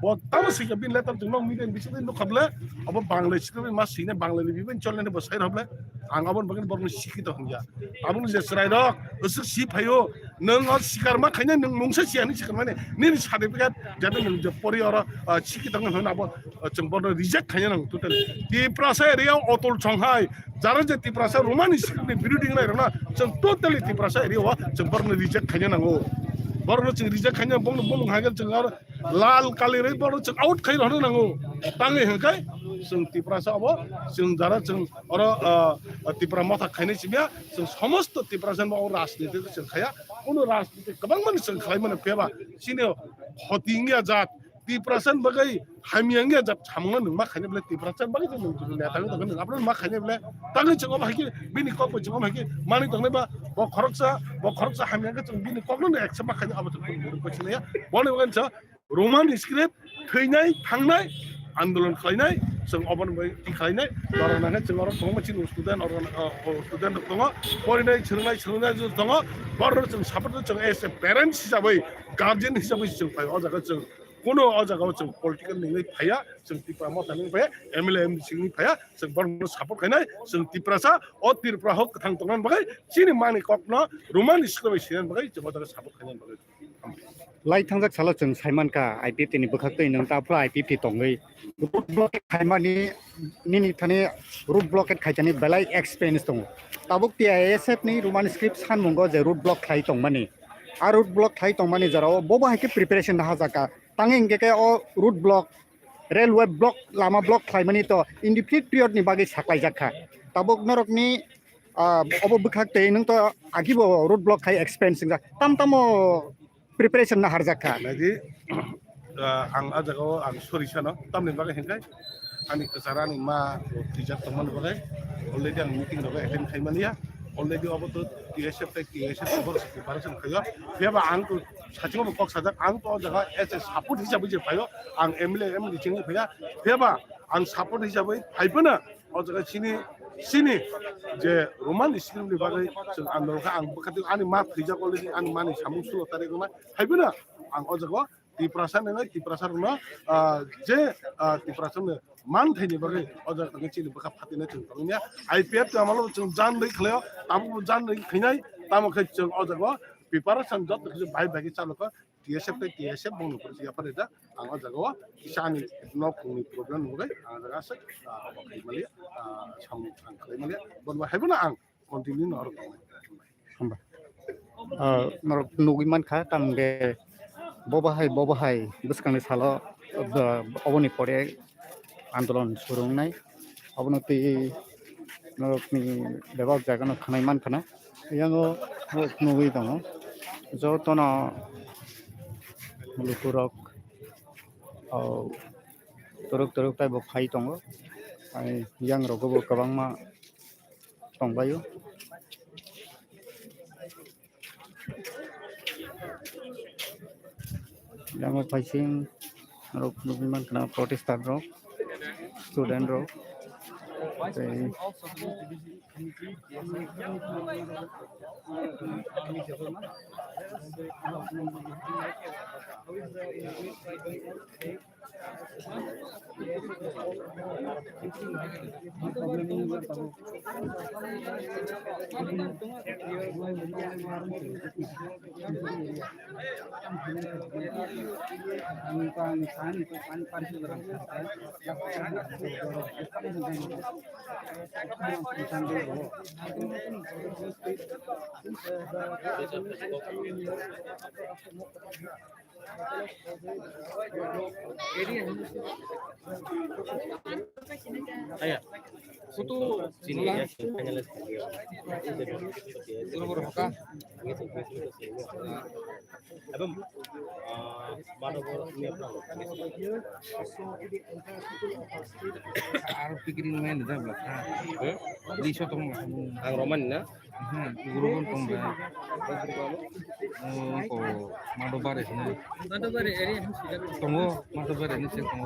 Bo tamo sikha bini letter chwng nok media ni bisingtwi nukha bwle abo Bangla script ma sine Bangla ni bibin cholnani bo sai rw bwle. Ang aboni bagwi borokno sikhi tong ya. Aboni je chwrai rok, aswk si phaio, nwng o sikar ma khaina nwng mungsa si ani sikar mani. Nini certificate, jate nwng je pori oro, ah, sikhi tong hwn abo, ah, chwng borokno reject khaina nang totally. Tiprasa area Otul Songhai, jara je Tiprasa Romani sikni birodhi nai rokna, chwng totally Tiprasa area o chwng borokno reject khaina nango. Borokno chwng reject khaina bongno bumung hai chwng aro lal kali rwi borokno chwng out khai rokna nango. Tangwi hwnkhai, Chwng Tiprasa obo, chwng jara chwng oro, ah, Tipra Motha khainai simiya, chwng somosto Tiprasa bo o rajniti chwng khaya, kuno rajniti kwbangmani chwng khlaimani phiyaba, chini khoti wngya jat, Tiprasa bagwi hamya wngya jat samungno nwng ma khainai bwle Tiprasa bagwi chwng nwng neta wngwi tongkha nwng abono ma khainai bwle tangwi chwng omo hai khe bini kok bai chwng omo hai khe manwi tongnai ba bo khoroksa, bo khoroksa hamya khe chwng bini kokno accept ma khainai abo chwng bini bwrwi kok sinai ya. Boni bagwi sa Roman script thwinai thangnai andolon khlainai chwng obono bai ti khlainai. Borok nangkhe chwng oro kwbangma chini student organ, o, o, student rok tongo, porinai swrwngnai swrwngnai rok tongo, borok chwng support chwng as a parents hisabwi, guardian hisabwi chwng phai o jaga chwng kuno o jaga o chwng political ningwi phaiya, chwng Tipra Motha ningwi phaiya, M L A M D C ningwi phaiya, chwng borokno support khainai, chwng Tiprasa o Tripura hok kwthang tongnani bagwi chini mani kokno Roman script bai sinani bagwi chwng o jaga support khainani bagwi. Lai thangjak salo chwng saimankha I P F T ni bwkhaktwi nwng ta phuru I P F T tongwi road block khaimani nini thani road blockade khaijani belai expense tongo. Tabuk T I S F ni Roman script sanmungo je road block khlai tongmani. A road block khlai tongmani jorao bobo hai khe preparation naharjakha. Tangwi hwnkhe khe o road block, railway block, lama block khlaimani to indefinite period ni bagwi saklaijakha. Tabuk norokni, ah, obo bwkhaktwi nwng to agibo road block khai expense wngjak. Tam tamo preparation naharjakha. Naidi, ah, ang ah jagao ang sorry sano, tamni bagwi hwnkhe ani kwcharo ani ma twijak tongmani bagwi already ang meeting rogo attend khaimani ya, already obo to T S F tei T S F ni borok preparation khaio, phiyaba ang to sachimo bo kok sajak, ang to o jaga as a support hisabai je phaio, ang M L A M D C ni phaiya, phiyaba ang support hisabai phaiphano o jaga chini, chini je Roman script ni bagwi chwng andolon kha, ang bwkhaktwi ani ma thwijak already, ani mani samung sulo tarik rwna, phaiphano ang o jaga Tiprasa nwngnai, Tiprasa rokno, ah, je, ah, Tiprasa no man thaini bagwi o jaga tongwi chini bwkha phatina chwng tongwi ya. I P F T amalo chwng jan rwi khlaio, tabuk bo jan rwi khainai, tamo khe chwng o jaga preparation joto khe bai bai khe chalo kha, T S F tei T S F bongni pore yapharwi da. Ang o jaga o kisa ani nok ni problem nugwi ang o jaga se, ah, obo khai mali, ah, samung ang khlai mali. Bon bai haibo na ang continue no oro tongnai. Hamba. Ah, norok nugwi mankha, tamo hwnkhe bobo hai, bobo hai bwskangni salo, ah, oboni pore andolon suru wngnai. Abono twi norokni bebak jagano khwnai mankha na. Yango norok nugwi tongo. Jotono lukurok, oh, torok torok taibo phai tongo. Ai, yang rogo bo kwbangma tongbaio. Yang paising rok nugwi mankha protester rok, student rok. Tei Aya. Kutu chini ya, finalist. Abang, ah, mana bo ni apa? Aro pikirin main dah belakang. Hmm? Di sotong. Ang Roman na? Hmm, guru pun tong ba. Oh, ko Madobare sini. Madobare area ni sini. Tongo, Madobare ni sini tongo.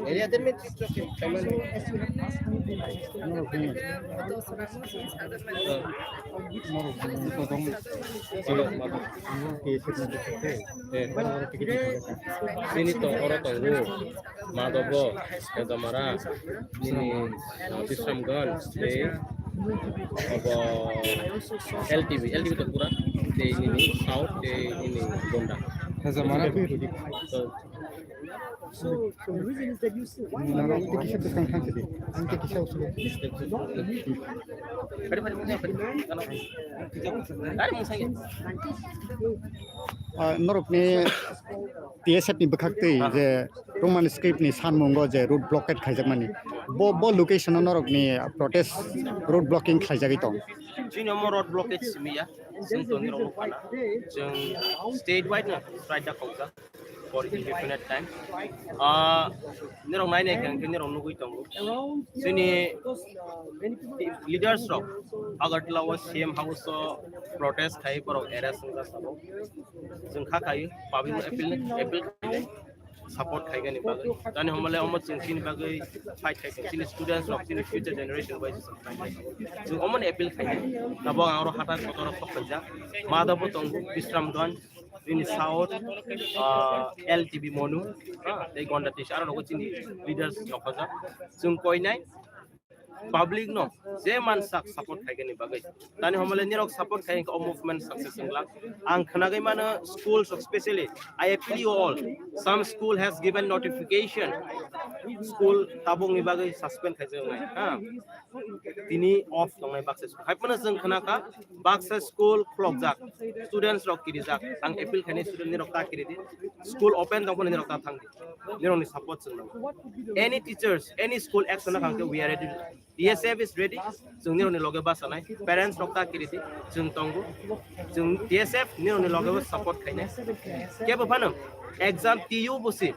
Area de me. Sini to oro tongo. Madobo, Hejamara, nini, ah, Bisramganj, tei obo L T B, L T B to pura, tei nini South, tei nini Gonda. Hejamara. So, so the reason is that you see one. Ah, norokni T S F ni bwkhaktwi je Roman script ni sanmungo je road blockade khaijakmani, bo, bo location o norokni protest road blocking khlaijagwi tong. Chini omo road blockade simiya, chwng tongni rokno phana. Chwng state wide no strike da khokjak for indefinite time. Ah, nirok nai nai khe nirok nugwi tongo. Chini leaders rok Agartala o C M house o protest khai borok arrest wngjak tongo. Chwng kha khai public appeal, appeal khai support khaigani bagwi. Tani homole omo chwng chini bagwi fight khai chini students rok chini future generation bai chwng omo ni appeal khai. Tabuk ang oro hata kotor rok khokjak. Madhav bo tongo Bisramganj, chini South, ah, L T B Monu, ah, tei Gonda Tisa aro rogo chini leaders rok khojak. Chwng koinai public no je mansak support khaigani bagwi. Tani homole nirok support khai o movement success wnglang. Ang khnagwi mano schools of specially, I appeal you all. Some school has given notification. School tabukni bagwi suspend khaijak wngnai. Ha. Tini off tongnai baksa school. Hai phano chwng khna kha baksa school khulokjak. Students rok kirijak. Ang appeal khainai student nirok ta kiridi. School open tong phano nirok ta thangdi. Nirokni support chwng nango. Any teachers, any school action na khangkhe we are ready. T S F is ready. Chwng nirokni loge basanai. Parents rok ta kiridi. Chwng tongo. Chwng T S F nirokni loge bo support khainai. Kebo phano exam T U busi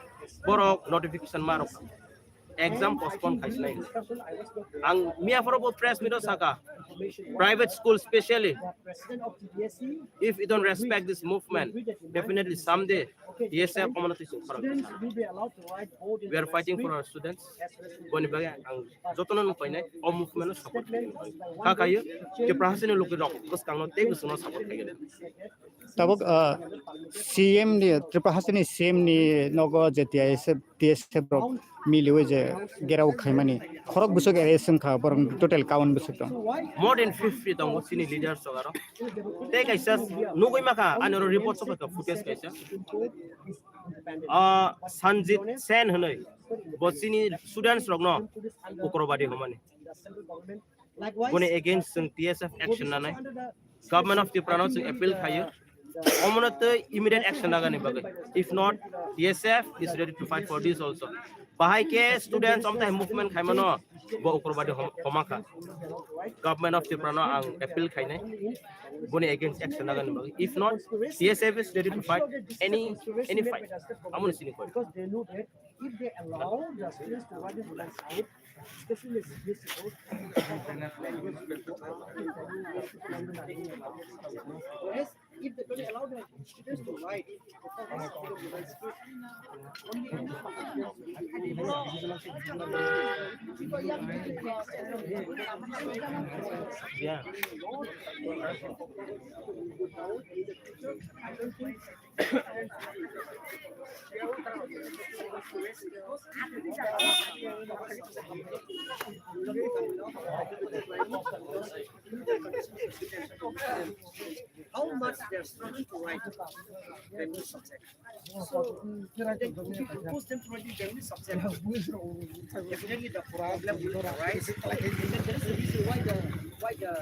borok notification ma rok. Exam postpone khaisinai. Ang miya phoro bo press meet o saka, private school specially, if you don't respect this movement, definitely someday T S F omono twi chwng khorang. We are fighting for our students. Boni bagwi ang jotono nung painai o movement o support khainai. Kha khayo Tripura hasteni lukurok bwskangno tei bwswngno support khaigani. Tabuk, ah, C M ni, Tripura hasteni C M ni nogo je T S F, T S F rok miliwi je gerao khaimani, khorok bwswk arrest wngkha, borok total kaun bwswk tong. More than fifty tongo chini leaders rok aro. Tei kaisa nugwi makha, ani oro report sokha footage kaisa. Ah, Sanjit Sen hwnwi, bo chini students rokno ugrabadi hwnmani. Boni against chwng T S F action nanai. Government of Tripura no chwng appeal khayo. Omono tei immediate action nagani bagwi. If not, T S F is ready to fight for this also. Bahai khe students omtai movement khaimano bo ugrabadi hom-, homakha. Government of Tripura no ang appeal khainai. Boni against action nagani bagwi. If not, T S F is ready to fight any, any fight. Amoni sini koi. If they allow the students to run in the school, especially the C B S E board, yes, if they don't allow the students to ride, yeah. How much they are struggling to write the new subject. So, they, if you push them to write the new subject, definitely the problem will arise. And then there is a reason why the, why the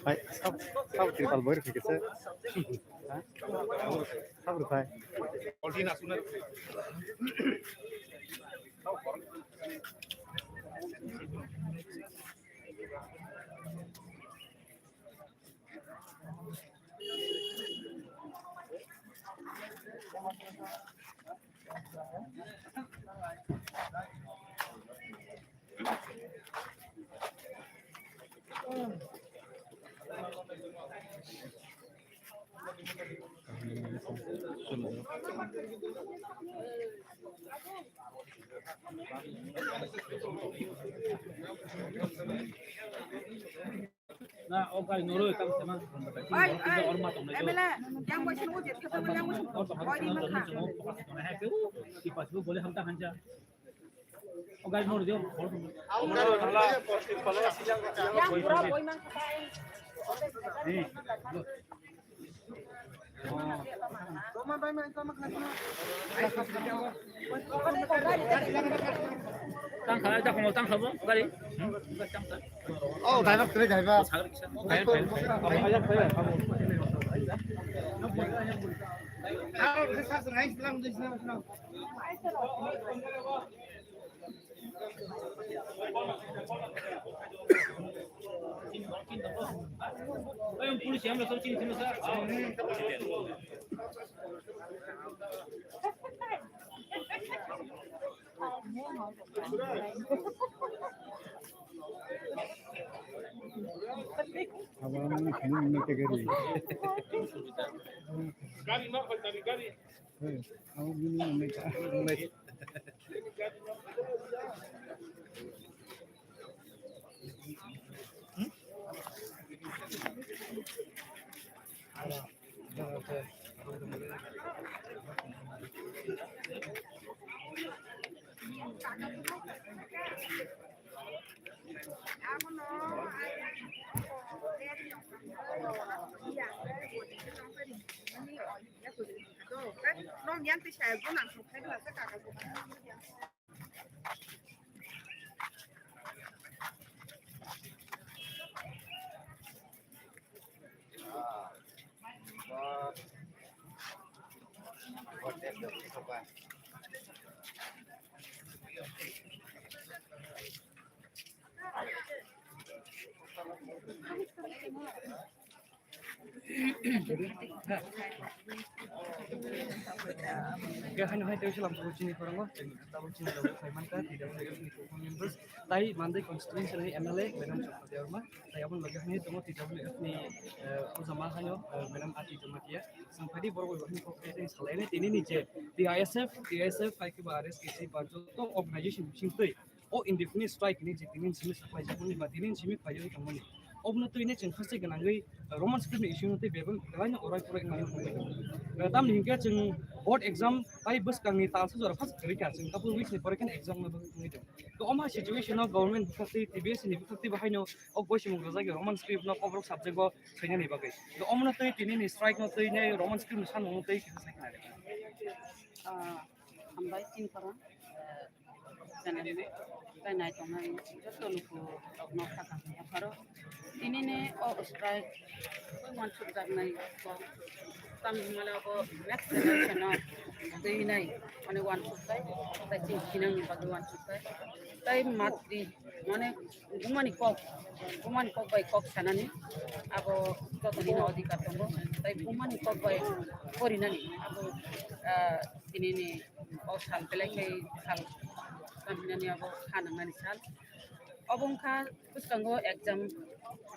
Hai, sab, sab tripal boy rwkhe kisa. Ha? Sab rwphai. Na, o gari noro tang sama. Oi, oi, M L A, yang bai sini ujit, kata yang bai sini. Oi, di mana? Di pas bu boleh hamta hanja. O gari noro dia. Yang pura boi mang kata. Di. Tang khala, tang khala, tang khala, gari. Oh, driver, driver. Khe haino hai tei slam sabo chini korango, chini tabuk chini logo khai mankha, T W F ni four members, tai Mandai constituency ni M L A, Madam Chokma Debbarma, tai aboni loge haino tongo T W F ni, eh, ujama haino, eh, Madam Ati Jamatia, sang phadi borok bai haino kok tei salai ni tini ni je T I S F, T I S F hai khe ba R S K C ba joto organization bising twi o indefinite strike ni je tini simi saklai jakmani ba tini simi khlai jagwi tongmani. Obono twi ne chwng haste gwnangwi Roman script ni issue no twi bebak belai no orai porai nangwi tongwi tongo. Tamni hinkhe chwng board exam tai bwskangni talsa jora first kwrwi kha, chwng couple weeks ni pore khe exam no bagwi tongwi tongo. To omo situation o government bwkhak twi T B S ni bwkhak twi bo haino o boisimung rwjak Roman script no Kokborok subject o swinani bagwi. To omono twi tini ni strike no twi ne Roman script ni sanmung no twi kisa sai khna. Ah, hambai chini koron. Channel no tai nai tongnai joto luku rok no sakha pharo tini ni o strike uansuk jaknai kok tamni hwnmale obo next generation no twi nai mane uansuk tai tai chini thinang ni bagwi uansuk tai tai matri mane bumani kok bumani kok bai kok sanani abo joto ni no adhikar tongo tai bumani kok bai porinani abo ah, tini ni o sal belai khe sal tamhinani abo ha nangnani sal. Obo wngkha bwskango exam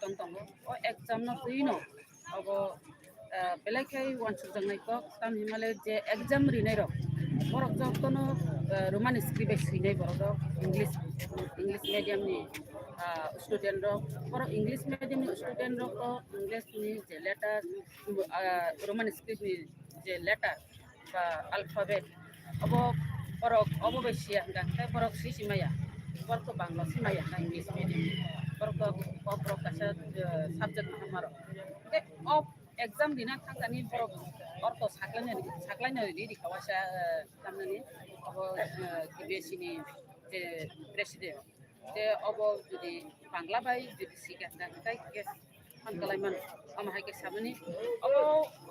tong tongo. O exam no twi no obo, ah, belai khe uansukjaknai kok. Tamni hwnmale je exam rinai rok, borok jotono, ah, Roman script bai swinai borok rok, English, English medium ni, ah, student rok. Borok English medium ni student rok o English ni je letter, ah, Roman script ni je letter, ba alphabet obo borok obo bai siya hwnkha khe borok swi si maya borok to Bangla si maya kha English medium borok to kok borok kaisa, eh, subject no hamaro tei o exam rina thangkani borok ortho saklaina saklaina riri kha waisa, eh, tamnani obo, eh, K B S C ni je president. Te obo jodi Bangla bai jodi sikha hwnkha, hwnkha khe phan kalai mano. Omo hai khe samani obo,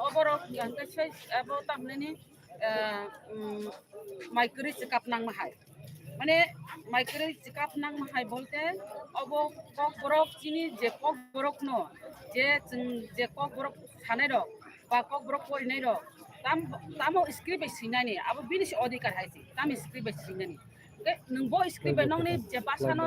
oborok hwnkha khe sai abo tamhinani, ah, um, mai kwrwi chwkap nangma hai. Mane mai kwrwi chwkap nangma hai bolte obo kokborok chini je kokborokno je chwng je kokborok sanairok ba kokborok porinairok tam, tamo script bai swinani abo bini se odhikar hai se tam script bai swinani. Hwnkhe nwng bo script bai nokni je bwsano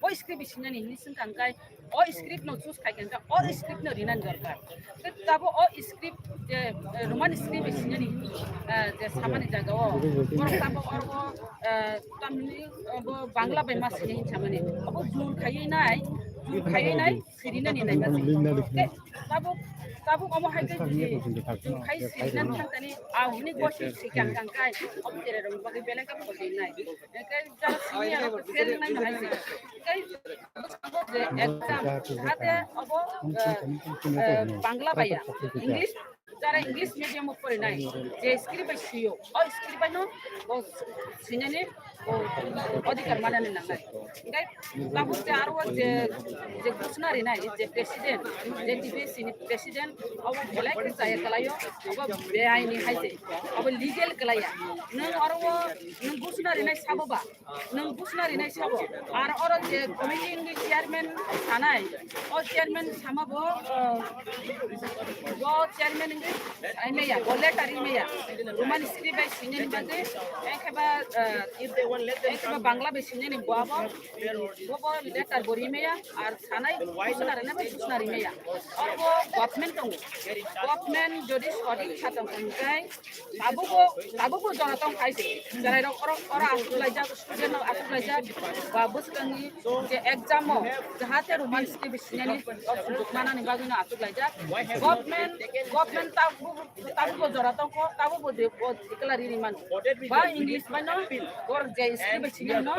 bo script bai swinani hinwi swngkha hwnkhe o script no choose khai khe hwnkhe o script no rinani dorkar. Hwnkhe tabuk o script je, eh, Roman script bai swinani, eh, je samani jaga o borok tabuk oro, eh, tamni, eh, bo Bangla bai ma swinai hinwi samani obo jur khaiwi nai, jur khaiwi nai. Sirinani naima se. Tei tabuk, tabuk omo hai khe jodi chwng khai sirinani thangkani, ah, hwnwi bosi sikang kang kai, omo tere rok bagwi belai khe photinai. Tei jara sini ano fail nai hai se. Tei je exam, jahate obo, eh, eh, Bangla baiya, English, jara English medium o porinai, je script bai siyo, o script bai no bo sinani odhikar manani nangnai. Hinkhe tabuk je aro je, je ghosna rinai je president, je T P S C ni president, abo belai khe chaya kalaio, abo beaini hai se, abo legal kalaiya. Nwng aro nwng ghosna rinai sabo ba, nwng ghosna rinai sabo. Ar oro je committee ni chairman sanai, o chairman sama bo, uh, bo chairman ni sai maya, bo letter ri maya. Roman script bai sinani bagwi, ekheba, uh, ekheba Bangla bai sinani bo abo, bo bo letter bo ri maya, ar sanai ghosna rinai bai ghosna ri maya. Oro bo government tongo. Government jodi sodik sa tong kha hinkhe, Tabukbo, tabukbo jora tong khai se. Cherai rok oro, oro aswk laijak, student rok aswk laijak. Ba bwskangni je exam o jahate Roman script sinani o sujuk manani bagwi no aswk laijak. Government, government tabuk, tabukbo jora tong kho, tabukbo de, bo declare ri mano. Ba English bai no, bor je script bai sinai no,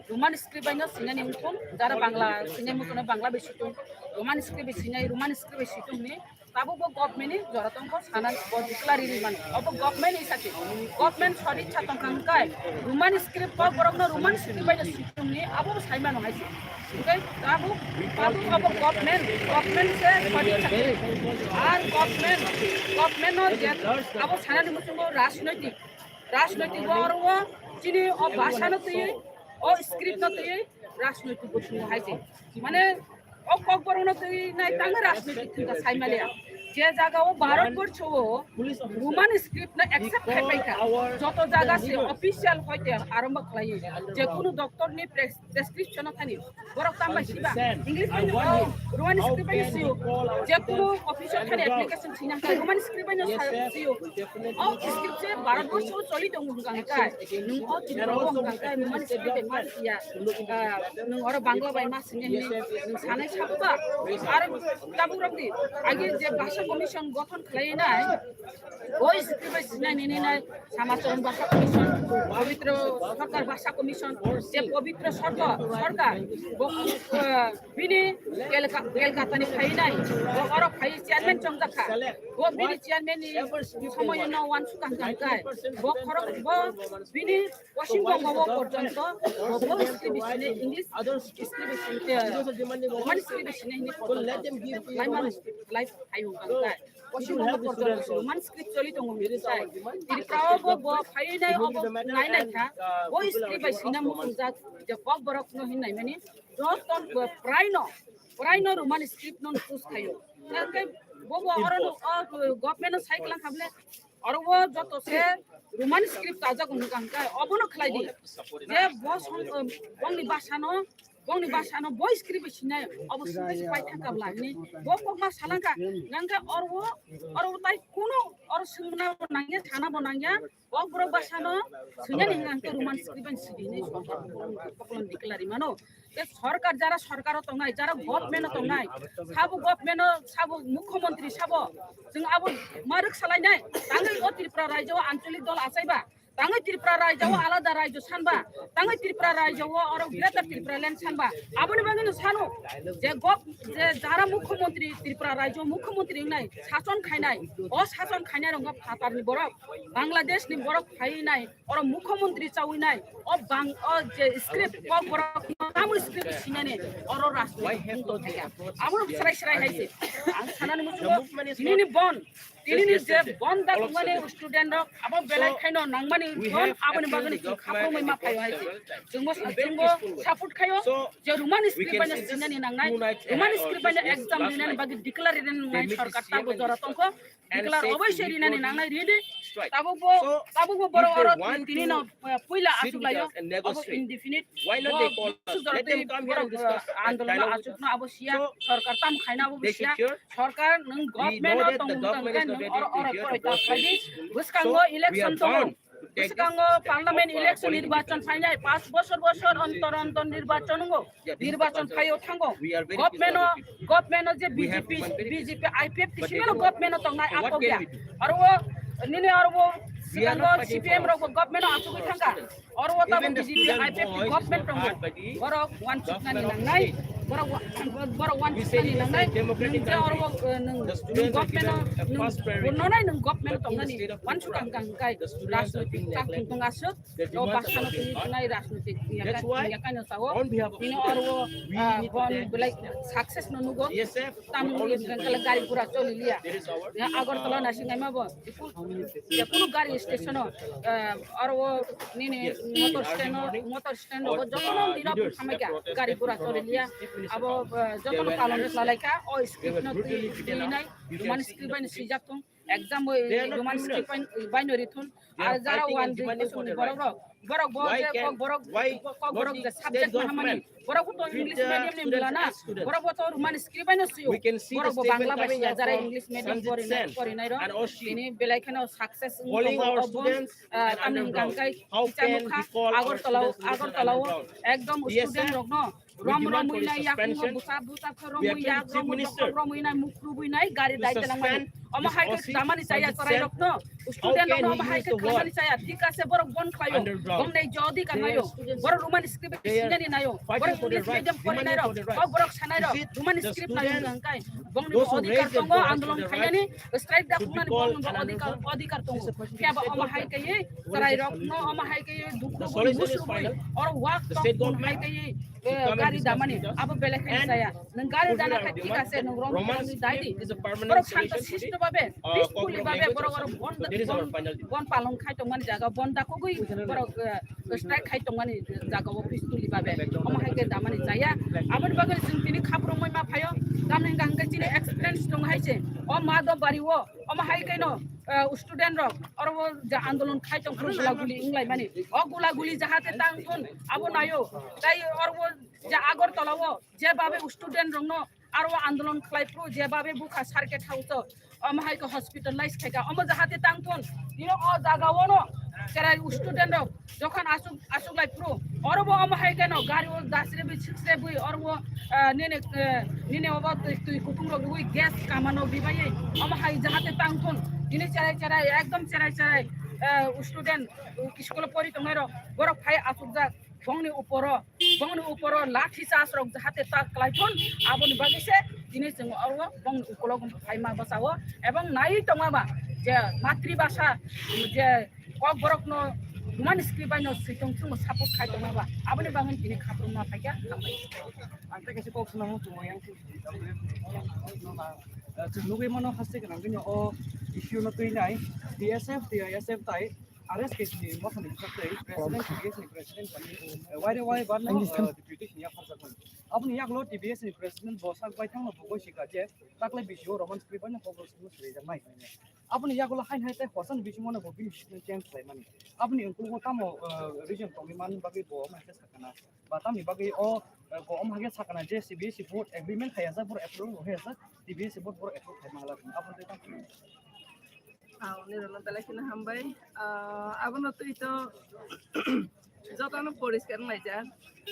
Roman script bai no sinani wngthun, jara Bangla sinai muchunai Bangla bai situng, Roman script bai sinai, Roman script bai situng ni, Tabuk bo government ni jora tong kho sana bo declare ri mano. Obo government ni sati. Government sori cha tong kha hinkhe Roman script kok borok no Roman script bai no situng ni abo bo sai mano hai se. Hinkhe tabuk, tabuk abo government, government se sori cha. Ar government, government no je abo sanani muchungo rajnoitik, rajnoitik bo oro o chini o bhasha no twi, o script no twi rajnoitik bo thungo hai se. Mane O kokborokno twi nai tangwi rajniti thwngkha saimaliya. Je jaga o Bharat borsho o Roman script no accept khai paikha, joto jaga se official hoite arombo khlaiwi, je kunu doctor ni pres-, prescription o thani borok tamo siba English bai no, Roman script bai no sio, je kunu office o thani application thwina kha Roman script bai no sa-, sio. O script se Bharat borsho o choli tongo hwnkha hwnkhe, nwng o Tripura o hwnkha hwnkhe Roman script bai ma siya, ah, nwng oro Bangla bai ma Sini hini, sanai sabo ba, aro tabuk rok di, agi je bhasha commission gothon khlai nai, o script bai sinai nini nai, Samacharan Bhasha Commission, Pabitra Sarkar Bhasha Commission, je Pabitra Sarkar, Sarkar, bo, eh, bini Kelka-, Kelkata ni phai nai, bo oro phai chairman chongjak kha, bo bini chairman ni somoy no wansuk kang kang kai, bo khorok, bo bini Washing Bongo o porjonto, bo script bisine English script bisine, Roman script bisine hini porjonto. Lai mano, lai phaiyung kang kai. Washing Bongo porjonto Roman script choli tongo hini sai. Tripura o bo, bo phainai o bo nai nai kha. Bo script bai sina muchungjak je kok borok no hin nai mani. Joto prai no, prai no Roman script no choose khayo. Tangkai bo bo oro no, o government no sai klang khable. Oro o joto se Roman script chajak wng kha hwnkhe obono khlai di. Je bo song, bongni bhasha no, bongni bhasha no bo script bai sinai obo script bai thangkha bla hini bo kokma salangkha. Nangkhe oro o, oro o tai kuno oro swngna bo nangya, sana bo nangya. Kokborok bhasha no swinani hwnkhe Roman script bai sidi hinwi sorkar koklon declare mano. Tei sorkar, jara sorkar o tongnai, jara government o tongnai, sabo government o, sabo mukhyamantri sabo, chwng abo ma rwk salainai, tangwi o Tripura rajyo o ancholik dol achaiba, tangwi Tripura rajyo o alada rajyo sanba, tangwi Tripura rajyo o oro Greater Tripura Land sanba, aboni bagwi no sano je gov-, je jara mukhyamantri, Tripura rajyo mukhyamantri wngnai, sason khainai, o sason khainai rokno phatarni borok, Bangladesh ni borok phainai, oro mukhyamantri chawi nai, o bang, o je script, kokborok tamo script sinani, oro rajniti tong thaya. Abo srai srai hai se. Ang sanani muchungo, tinini bon, tinini je bon da tongmani student rok, abo belai khaino nangmani bon, aboni bagwi ni khapangwi ma phaio hai se. Chwngbo, chwngbo support khaio, je Roman script bai no sinani nangnai, Roman script bai no exam rinani bagwi declare rinani nangnai, sorkar tabo jora tongkho, Declare oboisoi rinani nangnai, rini. Tabukbo, tabukbo borok oro tini no, eh, puila asuk laio. Abo indefinite. Bo busu jora tei borok, eh, andolon asuk no abo siya. Sorkar tam khaina abo siya. Sorkar nwng government o tong tong khe nwng oro oro koroi ta khaidi. Bwskango election tongo. Bwskango parliament election nirbachon phainai, panch bosor bosor ontor ontor nirbachon wngo. Nirbachon phaio thango. Government o, government o je B J P, B J P, I P F T simano government o tongnai apogya. Aro o nini aro o sikango C P M rok government o achugwi thangkha. Oro o tamo B J P, I P F T government tongo. Borok wansuknani nangnai. Borok wa-, borok wan sani nangnai, nwng je oro, eh, nwng, nwng government-o, nwng, nonai nwng government tongnani, wan sukang kang kai, rajnoitik tak tong aswk, o bwsano tini tongnai rajnoitik ya ka, ya kano sao, tini oro, ah, bon belai success no nugo, tam gari gura choli liya. Ya Agartala naising naima bo, Kunu gari station o, eh, aro o nini motor stand o, motor stand o jotono dino thamai kha gari gura choli liya. Abo, eh, jotono palon khlai kha, o script no twi, twi nai, Roman script bai no swijak thung, exam o Roman script bai, bai no ri thung. Ar jara one week ni borok rok, borok bo je kok borok, kok borok je subject no hamani, borok bo to English medium ni mila na, borok bo to Roman script bai no sio, borok bo Bangla bai sia, jara English medium pori nai, pori nai rok, tini belai kheno success wng tongo o bo, ah, tamni hwnkha hwnkhe kisa nukha, Agartala o, Agartala o ekdom student rok no rom rom wi nai, yakung no busa busa khe rom wi, yak rom wi, dokhor rom wi nai, muk rubui nai, gari dai tenang mani. Omo hai khe damani chaya chwrai rok no. Student rok no omo hai khe khlaimani chaya, thik ase borok bon khlaio, bong nai je odhikar naio, borok Roman script sinani naio, borok English medium pori nai rok, kok borok sanai rok, Roman script naio hwnkhe bong ni odhikar tongo, andolon khainani, strike da khumani bong ni odhikar, odhikar tongo. Phiya ba omo hai khe chwrai rok no omo hai khe dukhu bui, musuk bui, oro wak tok bung hai khe, eh, gari damani, abo belai khe chaya. Nwng gari dana khai thik ase, nwng rom khe nwng dai di. Borok shanto shisto babe, peacefully babe, borok oro bon, bon, bon palong khai tongmani jaga, bon dakugui borok, eh, strike khai tongmani jaga o peacefully babe. Omo hai khe damani chaya. Aboni bagwi chwng tini khaprwngmai ma phaio. Tamni hwnkha hwnkhe chini experience tong hai se. O Madhab bari o, omo hai khe no, eh, student rok oro o je andolon khai tong phuru gula guli wnglaimani. O gula guli jahate tang thun abo naio. Tai oro o je Agartala o je babe student rok no aro andolon khlai phuru je babe bukha circuit house o, omo hai khe hospitalize khai kha, omo jahate tang thun. Tini o jaga o no cherai student rok jokhon asuk, asuk lai phuru, oro bo omo hai khe no gari o dasre bui sikse bui oro bo, ah, nini, eh, nini obo twi, twi kutung rok rwi gas kamano bibai omo hai jahate tang thun. Tini cherai cherai ekdom cherai cherai, eh, student, uh, school o pori tongnai rok borok phai asukjak bongni uporo. Bongni uporo lathi charge rok jahate ta klai thun, aboni bagwi se tini chwng oro bongni ukulogo phaima bwsao ebong nai tongma ba je matribhasha je kok borok no Roman script bai no switong chwng support khai tongma ba aboni bagwi tini khaprwngma phaikha. Ang tei kaisa kok swnamo chwng yang chwng nugwi mano haste gwnang bini o issue no twi nai T S F, T I S F tai R S K C ni motha ni bwswk tei president, T B S ni president bai, eh, wire wire bar no, eh, deputation ya pharjakmani. Aboni yagulo T B S ni president bo sak bai thangno bo goi sika je taklai B C O Roman script bai no kok swngo swraijaknai. Aboni yagulo hain hai tei hosan bisingo no bo bini script change khlaimani. Aboni wngkulugo tamo, eh, reason tongwi mani bagwi bo omo hai khe sakana. Ba tamni bagwi o, eh, bo omo hai khe sakana je C B S E board agreement khai ajak, boro approve rw hai ajak, T B S E board boro approve khai mangla. Aboni tei tamo. Ah, nirokno belai kheno hambai. Ah, abono twi to jotono poriskar wnglaijak.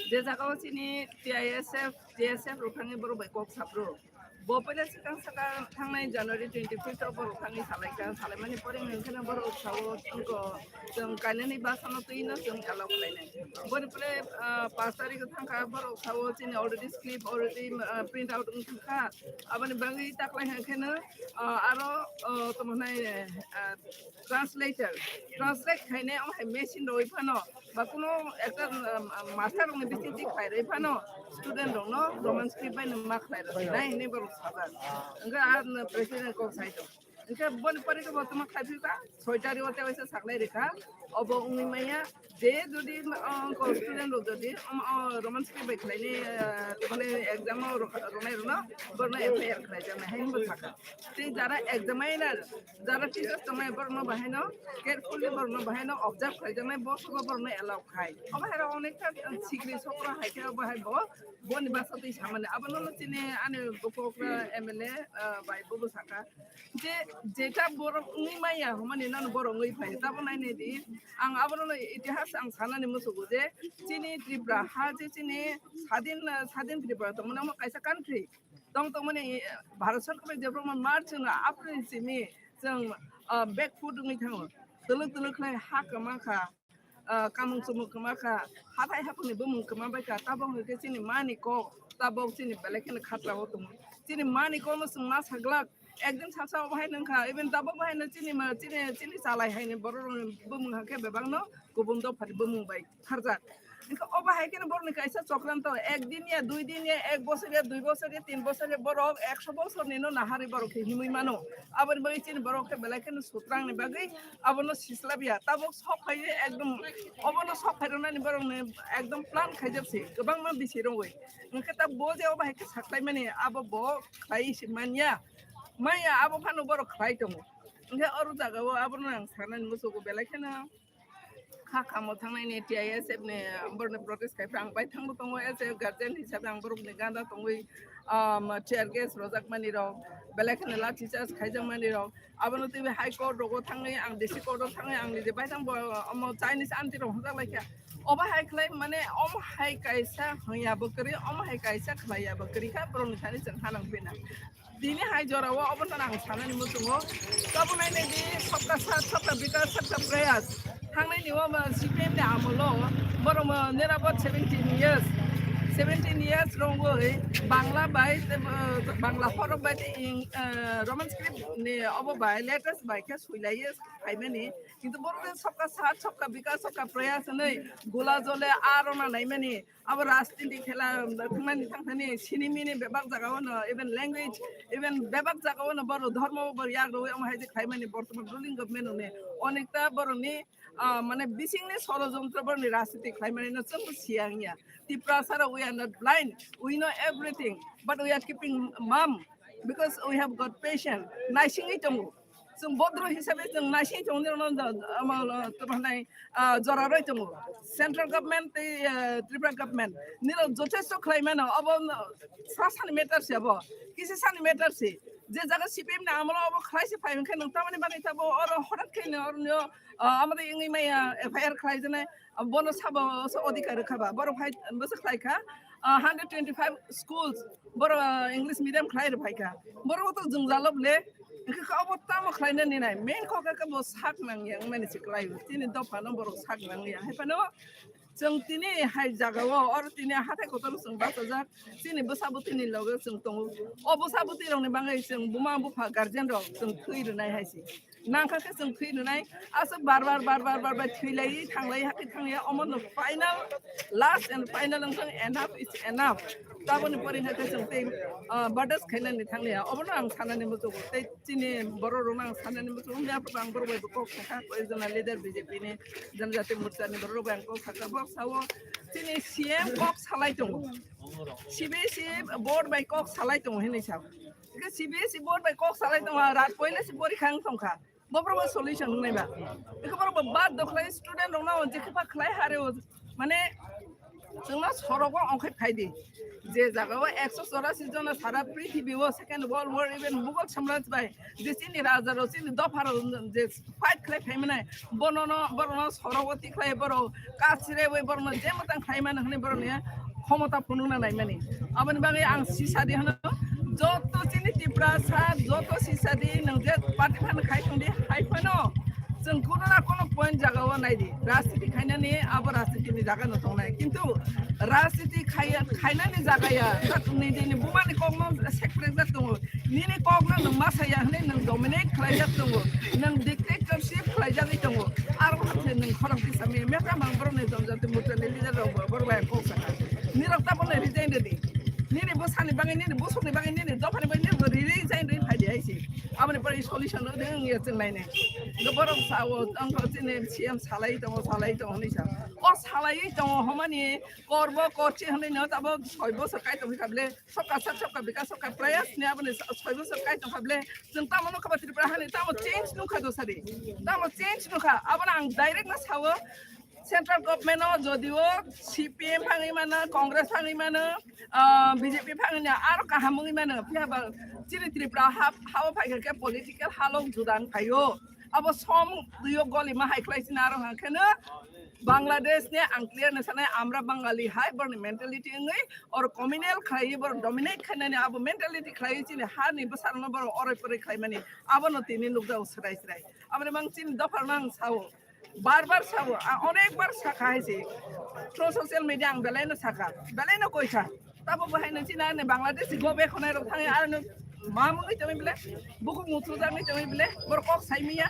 Je jagao chini T I S F, T S F rok thangwi borok bai kok saphuru. Bo puila swkang saka thangnai January twenty fifth o borok thangwi salaikha. Salaimani pore hwnkheno borok sao wngkha chwng kainani bwsano twino chwng allow khlainai. Boni pore, ah, pash tarikh o thangkha borok sao chini already slip already, ah, print out wng thangkha. Aboni bagwi taklai hwnkheno, ah, aro, ah, tamo hwnai, ah, translator, translate khainai omo hai machine rwi phano ba kuno ekta, um, master rokni bising tik khlai rwi phano student rokno Roman script bai no ma khlai rw nai hinwi borok sajak. Hwnkhe a president kok sai tong. Hwnkhe boni pore khe bo tamo khlai phi kha, soi tarikh o tei waisa saknai rikha. Obo wngwi manya je jodi, uh, ko student rok jodi, um, uh, Roman script bai khlainai, uh, tongmani exam o rok-, rwnai rwno borno F I R khlai jaknai hai hinwi sakha. Tei jara examiner, jara teachers tongnai borokno bahaino carefully borokno bahaino observe khlaijaknai, bo sobo borokno allow khai. Obo hai rok onekta sikri sokra hai khe obo hai bo boni bwsa twi samani. Abono chini ani bukhuk M L A, ah, bai bobo sakha je jeta borok wngwi maya hwnmani nano borok wngwi phai tabo nainai di. Ang abono itihas ang sanani musugo je chini Tripura ha je chini sadin, sadin Tripura tongmani omo kaisa country. Tong tongmani, eh, Bharat Sarkar bai jephru ma March wngkha, April simi chwng, ah, back foot wngwi thango. Twlwk twlwk khlai ha kwma kha, ah, kamung chumung kwma kha, hathai haphangni bumung kwma bai kha, tabok hwnkhe chini mani kok, tabok chini belai kheno khatra o tongo. Chini mani kono chwng ma saglak, ekdin salsa o bahai nangkha, even tabok bahai no chini ma, chini, chini chalai hai ni borok rok ni bumung hakhe bebak no kubun dopha ni bumung bai kharjak. Hingke obo hai kheno borokni kaisa chokranto, ek din ya, dui din ya, ek bosor ya, dui bosor ya, tin bosor ya, borok ekso bosor ni no nahari borok khe himui mano. Aboni bagwi chini borok khe belai kheno sutrang ni bagwi abono sislabya. Tabok sok phai ekdom, obono sok phai rwnani borokni ekdom plan khaijak se, kwbangma bisi rogwi. Hingke ta bo je obo hai khe saklai mani, abo bo khlai se manya. Maya abo phano borok khlai tongo. Hingke oro jaga o abono ang sanani muchugo belai kheno kha kamo thangnai ni T I S F ni borokni protest khai phai ang bai thangbo tongo, as a guardian hisabe ang borokni gana tongwi, um, tear gas rojak mani rok, belai kheno lathi charge khaijak mani rok, abono twi High Court rogo thangwi ang D C Court o thangwi ang nije bai thang bo omo Chinese aunty rok hwnjak lai kha. Obo hai khlai mane omo hai kaisa hwnya bwkrwi, omo hai kaisa khlaiya bwkrwi kha borokni thani chwng hanang pina. Tini hai jora o obo no ang sanani muchungo. Tabuk nai nai di, sabka saath, sabka bikas, sabka prayas. Thangnai ni o ma C P M ni amolo, borok ma nirabot seventeen years. Seventeen years rongoi Bangla bai, te, eh, Bangla horok bai te ing, eh, Roman script ni obo bai, letters bai khe suilaiye phaimani. Kintu borok sabka saath, sabka bikas, sabka prayas hinwi gula jole aro na naimani. Abo rajniti khela thangmani thangthani sinimini bebak jaga o no, even language, even bebak jaga o no borok dhormo bo yak rwi omo hai je khlaimani bortoman ruling government o ne onekta borokni, ah, mane bisingni sorojontro borokni rajniti khlaimani no chwng bo siya wngya. Tiprasa rok, we are not blind, we know everything, but we are keeping mum because we have got patience. Naisingwi tongo. Chwng bodro hisabe chwng naising tongo, nirokno, ama, tamo hinai, ah, jora rwi tongo. Central government tei, ah, Tripura government nirok jothesto khlai mano, abo no sa sani matter se abo, kisi sani matter se. Je jaga C P M ni amolo abo khlai se phai hwnkhe nwng tamani bagwi tabo oro horat khe no oro no, ah, amoni wngwi maya F I R khlai jani, ah, bono sabo se odhikar rwkha ba, borok hai bwswk khlai kha, ah, hundred twenty five schools, borok, ah, English medium khlai rw phai kha, borok to jwngjalo ble. Hwnkhe khe obo tamo khlaina ninai? Main kok khe bo sak nangya wngmani se kwlai o. Chini dopha no borok sak nangya. Hai phano chwng tini hai jaga o, oro tini hathai kotor o chwng bachajak. Chini bwsa bwtwi ni loge chwng tongo. O bwsa bwtwi rok ni bagwi chwng buma bupha guardian rok chwng thwi rwnai hai se. Nangkha khe chwng thwi rwnai. Aswk bar bar, bar bar, bar bar thwi lai thang lai, hakhe thang ya. Omo no final, last and final wngthang, enough is enough. Taboni pore hwnkhe chwng tei, ah, bardasht khainani thang ya. Obono ang sanani muchungo. Tei chini borok rokno ang sanani muchungo, mia pha ang borok bai kok sakha, koi jona leader B J P ni, Janajati Morcha ni borok bai ang kok sakha, bok sao chini C M kok salai tongo, C B S E board bai kok salai tongo hinwi sao. Khe C B S E board bai kok salai tongo, rat poila se pori khang tongkha, bo borok bai solution wngnai ba? Khe borok bai bad dokhlai student rokno je khe pha khlai hare o, mane chwngno sorogo ongkhai phai di. Je jaga o ekso chorasi jona sara prithibi o Second World War, even Mughal Samraj bai je chini raja rok, chini dopha rok je fight khlai phai mani, bono no, borok no sorogo tikhlai, borok kasire bai borok no je mwtang khlai mani hwnwi borok ni khomota phunukna nai mani. Aboni bagwi ang sisa di hwno, joto chini Tiprasa, joto sisa di, nwng je party phano khai thung di, hai phano chwng kuno na kuno point jaga o nai di. Rajniti khainani abo rajniti ni jaga no tongnai. Kintu rajniti khaiya, khainani jaga ya, tak nini, nini buma ni kok no sekprek jak tongo. Nini kok no nwng ma saya hwnwi nwng dominate khlai jak tongo. Nwng dictatorship khlai jagwi tongo. Aro hamse nwng khorang tisa mi mepra mang borok ni Janajati Morcha ni leader rok bo borok bai kok sakha. Nirok ta bono resign rwdi. Nini bwsani bagwi, nini bwswkni bagwi, nini dophani bagwi nini bo resign rwi phai di hai se. Aboni pore solution rw de wng ya chwng nai nai. Borok sao, ang chini C M salai tongo, salai tongo hwnwi sa. O salai tongo hwnmani korbo korchi hwnwi no tabo soi bosor kai tongwi kha bele. Sabka saath, sabka bikas, sabka prayas ni aboni soi bosor kai tongkha bele. Chwng tamo nukha ba Tripura hani, tamo change nukha do sari. Tamo change nukha. Abono ang direct no sao, central government o jodio C P M phangwi mano, Congress phangwi mano, ah, B J P phangwi mano, aro kaham wngwi mano. Phiya ba chini Tripura ha, hao phaikha khe political halok juda wngkhaio. Abo som duyo goli ma hai khlai sina aro hangkheno Bangladesh ni ang clear ni sanai, amra Bangali hai borni mentality wngwi or communal khlai bor dominate khainani abo mentality khlai chini ha ni bwsarno bor orai porai khlai mani abono tini nukjao srai srai. Aboni mang chini dopha nang sao, bar bar sao, a onek bar sakha hai se. Through social media ang belai no sakha, belai no koi kha. Tabo bo hai no chini ani Bangladesh go be khonai rok thang ani ma mungwi tongwi bile, bukhuk muthru jangwi tongwi bile, bor kok sai miya.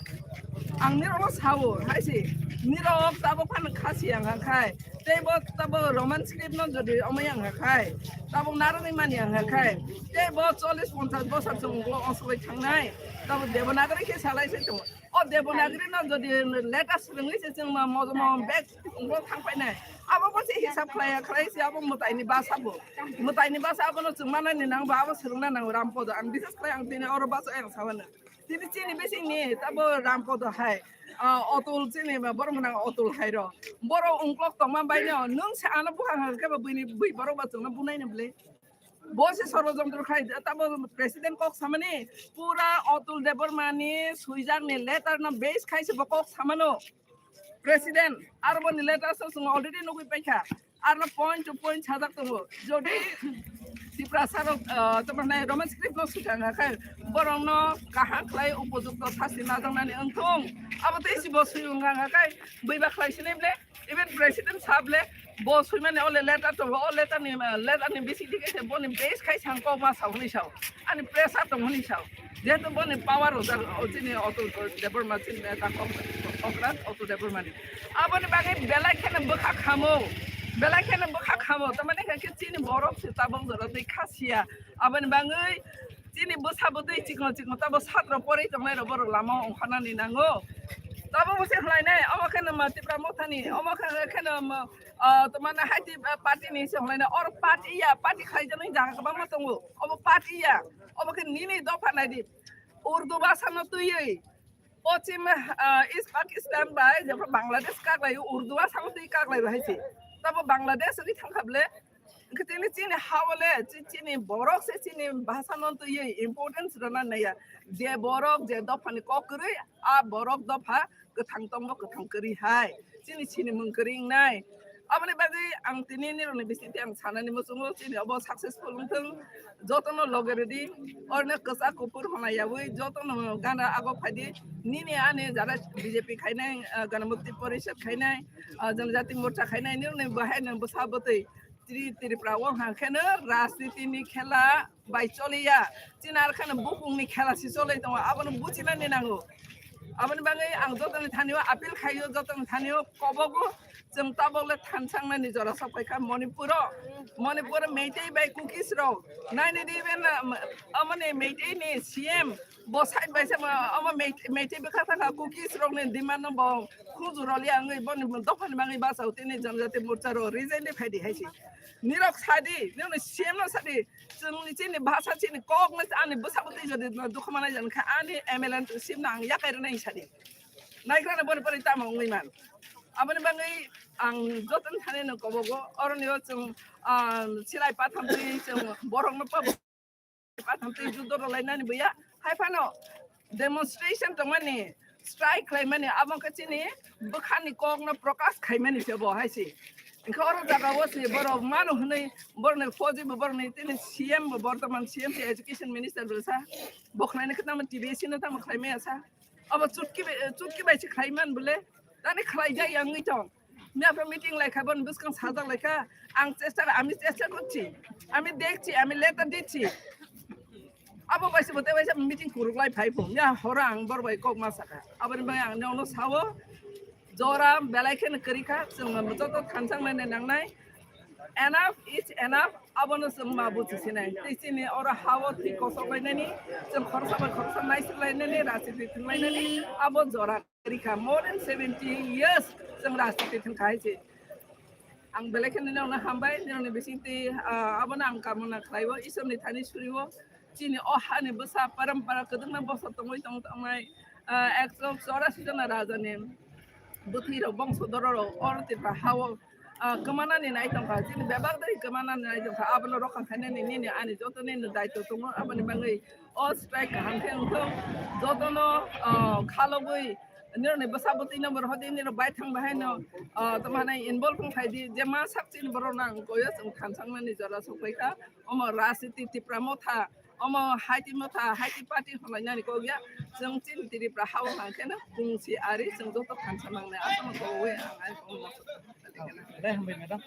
Ang nirok no sao, hai se, nirok tabo phan khasi ang ha khai, tei bo tabo Roman script no jodi omai ang ha khai, tabo narani mani ang ha khai, tei bo chollish ponchash bosor chwng bo osogwi thangnai, tabo Devanagari khe salai se tongo. O Devanagari no jodi letter swrwngwi se chwng ma mojmo bag bo thang painai. Abo bo se hisab khlaiya khlai se abo mwtaini basa bo. Mwtaini basa abono chwng manani nang ba abo swrwngna nango Rampodo. Ang bises khlai ang tini oro basa ang sabano. Tini chini bisingni tabo Rampodo hai. Ah, Otul chini ba borok nang Otul hai ro. Borok ungklok tongma baino nwng se ano bukhang hangke ba buini bui borok ba chwngno bunai ni bwle. Bo se sorojontro khai tabo president kok samani pura Otul Debbarmani suijakni letter no base khai se bo kok samano. President, aro boni letter so chwng already nugui paikha. Arno point to point sajak tongo. Jodi Tiprasa rok, ah, tamani Roman script no swkang kha khai, borok no kaham khlai upojukto sasti najaknani wngthong. Abo tei si bo sui wngkha kha khai, buiba khlai sinai ble, even president sable, bo suimani ole letter to, o letter ni, ah, letter ni bisi dikhe se boni base khai sang kok ma sa hwnwi sao. Ani pressure tong hwnwi sao. Jehetu boni power o jaga, o chini Otul Debbarma chini neta kok, kokra Otul Debbarmani. Aboni bagwi belai kheno bwkha khamo, belai kheno bwkha khamo. Tamani khe chini borok se tabok jora tei khasiya. Aboni bagwi chini bwsa bwtwi chikon chikon tabo satro porwi tongnai rok borok lama ongkharnani nango. Tabo bo se khlainai, omo kheno ma Tipra Mothani, omo khe-, kheno ma, ah, tamani haiti, ah, party ni se khlainai. Or party ya, party khlaijaknai jaga kwbangma tongo. Obo party ya, obo khe nini dopha naidi. Urdu bhasha no twiwi Pochim, ah, East Pakistan bai jepho Bangladesh kaklai, Urdu bhasha no twi kaklai bahai se. Tabo Bangladesh ri thangkha ble, chini, chini hao le, chi-, chini borok se chini bhasha no twiwi importance rwna naiya. Je borok je dopha ni kok kwrwi, a borok dopha kwthang tongbo kwthang kwrwi hai. Chini, chini mung kwrwi wngnai. Aboni bagwi ang tini nirokni bisingtwi ang sanani muchungo, chini obo successful wngthung, jotono loge rwdi, orno kwchak kuphur hwnna yaui jotono gana ago phaidi, nini ani jara B J P khainai, ah, Ganamukti Porishad khainai, ah, Janajati Morcha khainai, nirokni bahaino bwsa bwtwi Tri-, Tripura o hwnkheno rajniti ni khela bai choliya, chini ar kheno bukung ni khela si cholai tongo, abono buchinani nango. Aboni bagwi ang jotoni thani o appeal khaio, jotoni thani o kobogo, chwng tabok le thansangnani jora sok paikha Manipur o. Manipur o Meitei bai Kukis rok naini di ben, um, amoni Meitei ni C M bo side bai se ma, omo Meit-, Meitei bwkha thangkha Kukis rokni demand no bo khunju roliya wngwi boni dophani bagwi bachao tini Janajati Morcha rok resign de phaidi hai se. Nirok sadi, nirokni C M no sadi, chwngni chini bhasha chini kok no ani bwsa bwtwi jodi dukha manai jan kha ani M L A no sip no ang yakai rwnai sadi. Naikrano boni pore tamo wngwi man. Aboni bagwi ang jotono thani no kobogo, oroni o chwng, ah, silai patham twi chwng borok no pa patham twi judo rwlainani buya. Hai phano demonstration tongmani, strike khlaimani, abo khe chini bwkhani kokno prokash khaimani se bo hai se. Hwnkhe oro jaga o se borok mano hwnwi borokni fauji bo borokni tini C M bo bortoman C M se education minister bo sa bo khlaina khe tamo T B S C no tamo khlaimaya sa. Abo chutki bai, chutki bai se khlaiman bole. Tani khlaijak ya wngwi tong. Miya pha meeting laikha, boni bwskang sajak laikha. Ang chesta, ami chesta korchi. Ami dekchi, ami letter dichi. Abo baisa bote baisa meeting kuruklai phai pho. Miya horo ang bor bai kok ma saka. Aboni bai ang nono sao. Jora belai khe kwrwi kha. Chwng joto thansa nai nangnai. Enough is enough. Abono chwng ma buchi sinai. Tei chini oro hao thwi kosok lainani. Chwng khoroksa bai khoroksa naisik lainani, rasi thwi thwng lainani. Abo jora. Rikha, more than seventy years chwng rajniti thwngkha hai se. Ang belai khe nini ono hambai, nini bisingtwi, ah, abono ang kamona khlaibo, Isorni thani suribo, chini o hani bwsa parampara kwdwkma bosor tongwi tong tongnai, ah, ekso chorasi jona rajani bwthwirok, bongso dororok, oro Tripura hao, ah, kwmanani nai tongkha, chini bebak dai kwmanani nai tongkha, abono rokha khainani nini ani joto nini daitw tongo, aboni bagwi o strike kaham khe wngthung, jotono, ah, khalogwi nirokni bwsa bwtwi number hodi nirok bai thang bahai no, ah, tamo hanai involve wng khaidi, je ma sak chini borok nang koyo chwng thansa mani jora sok paikha, omo rajniti Tipra motha, omo haiti motha, haiti party hwnlainani kok ya, chwng chini Tripura hao hang kheno kungsi ari chwng joto thansa nangnai aswk kowe ang ai komo. Belai hambai madam.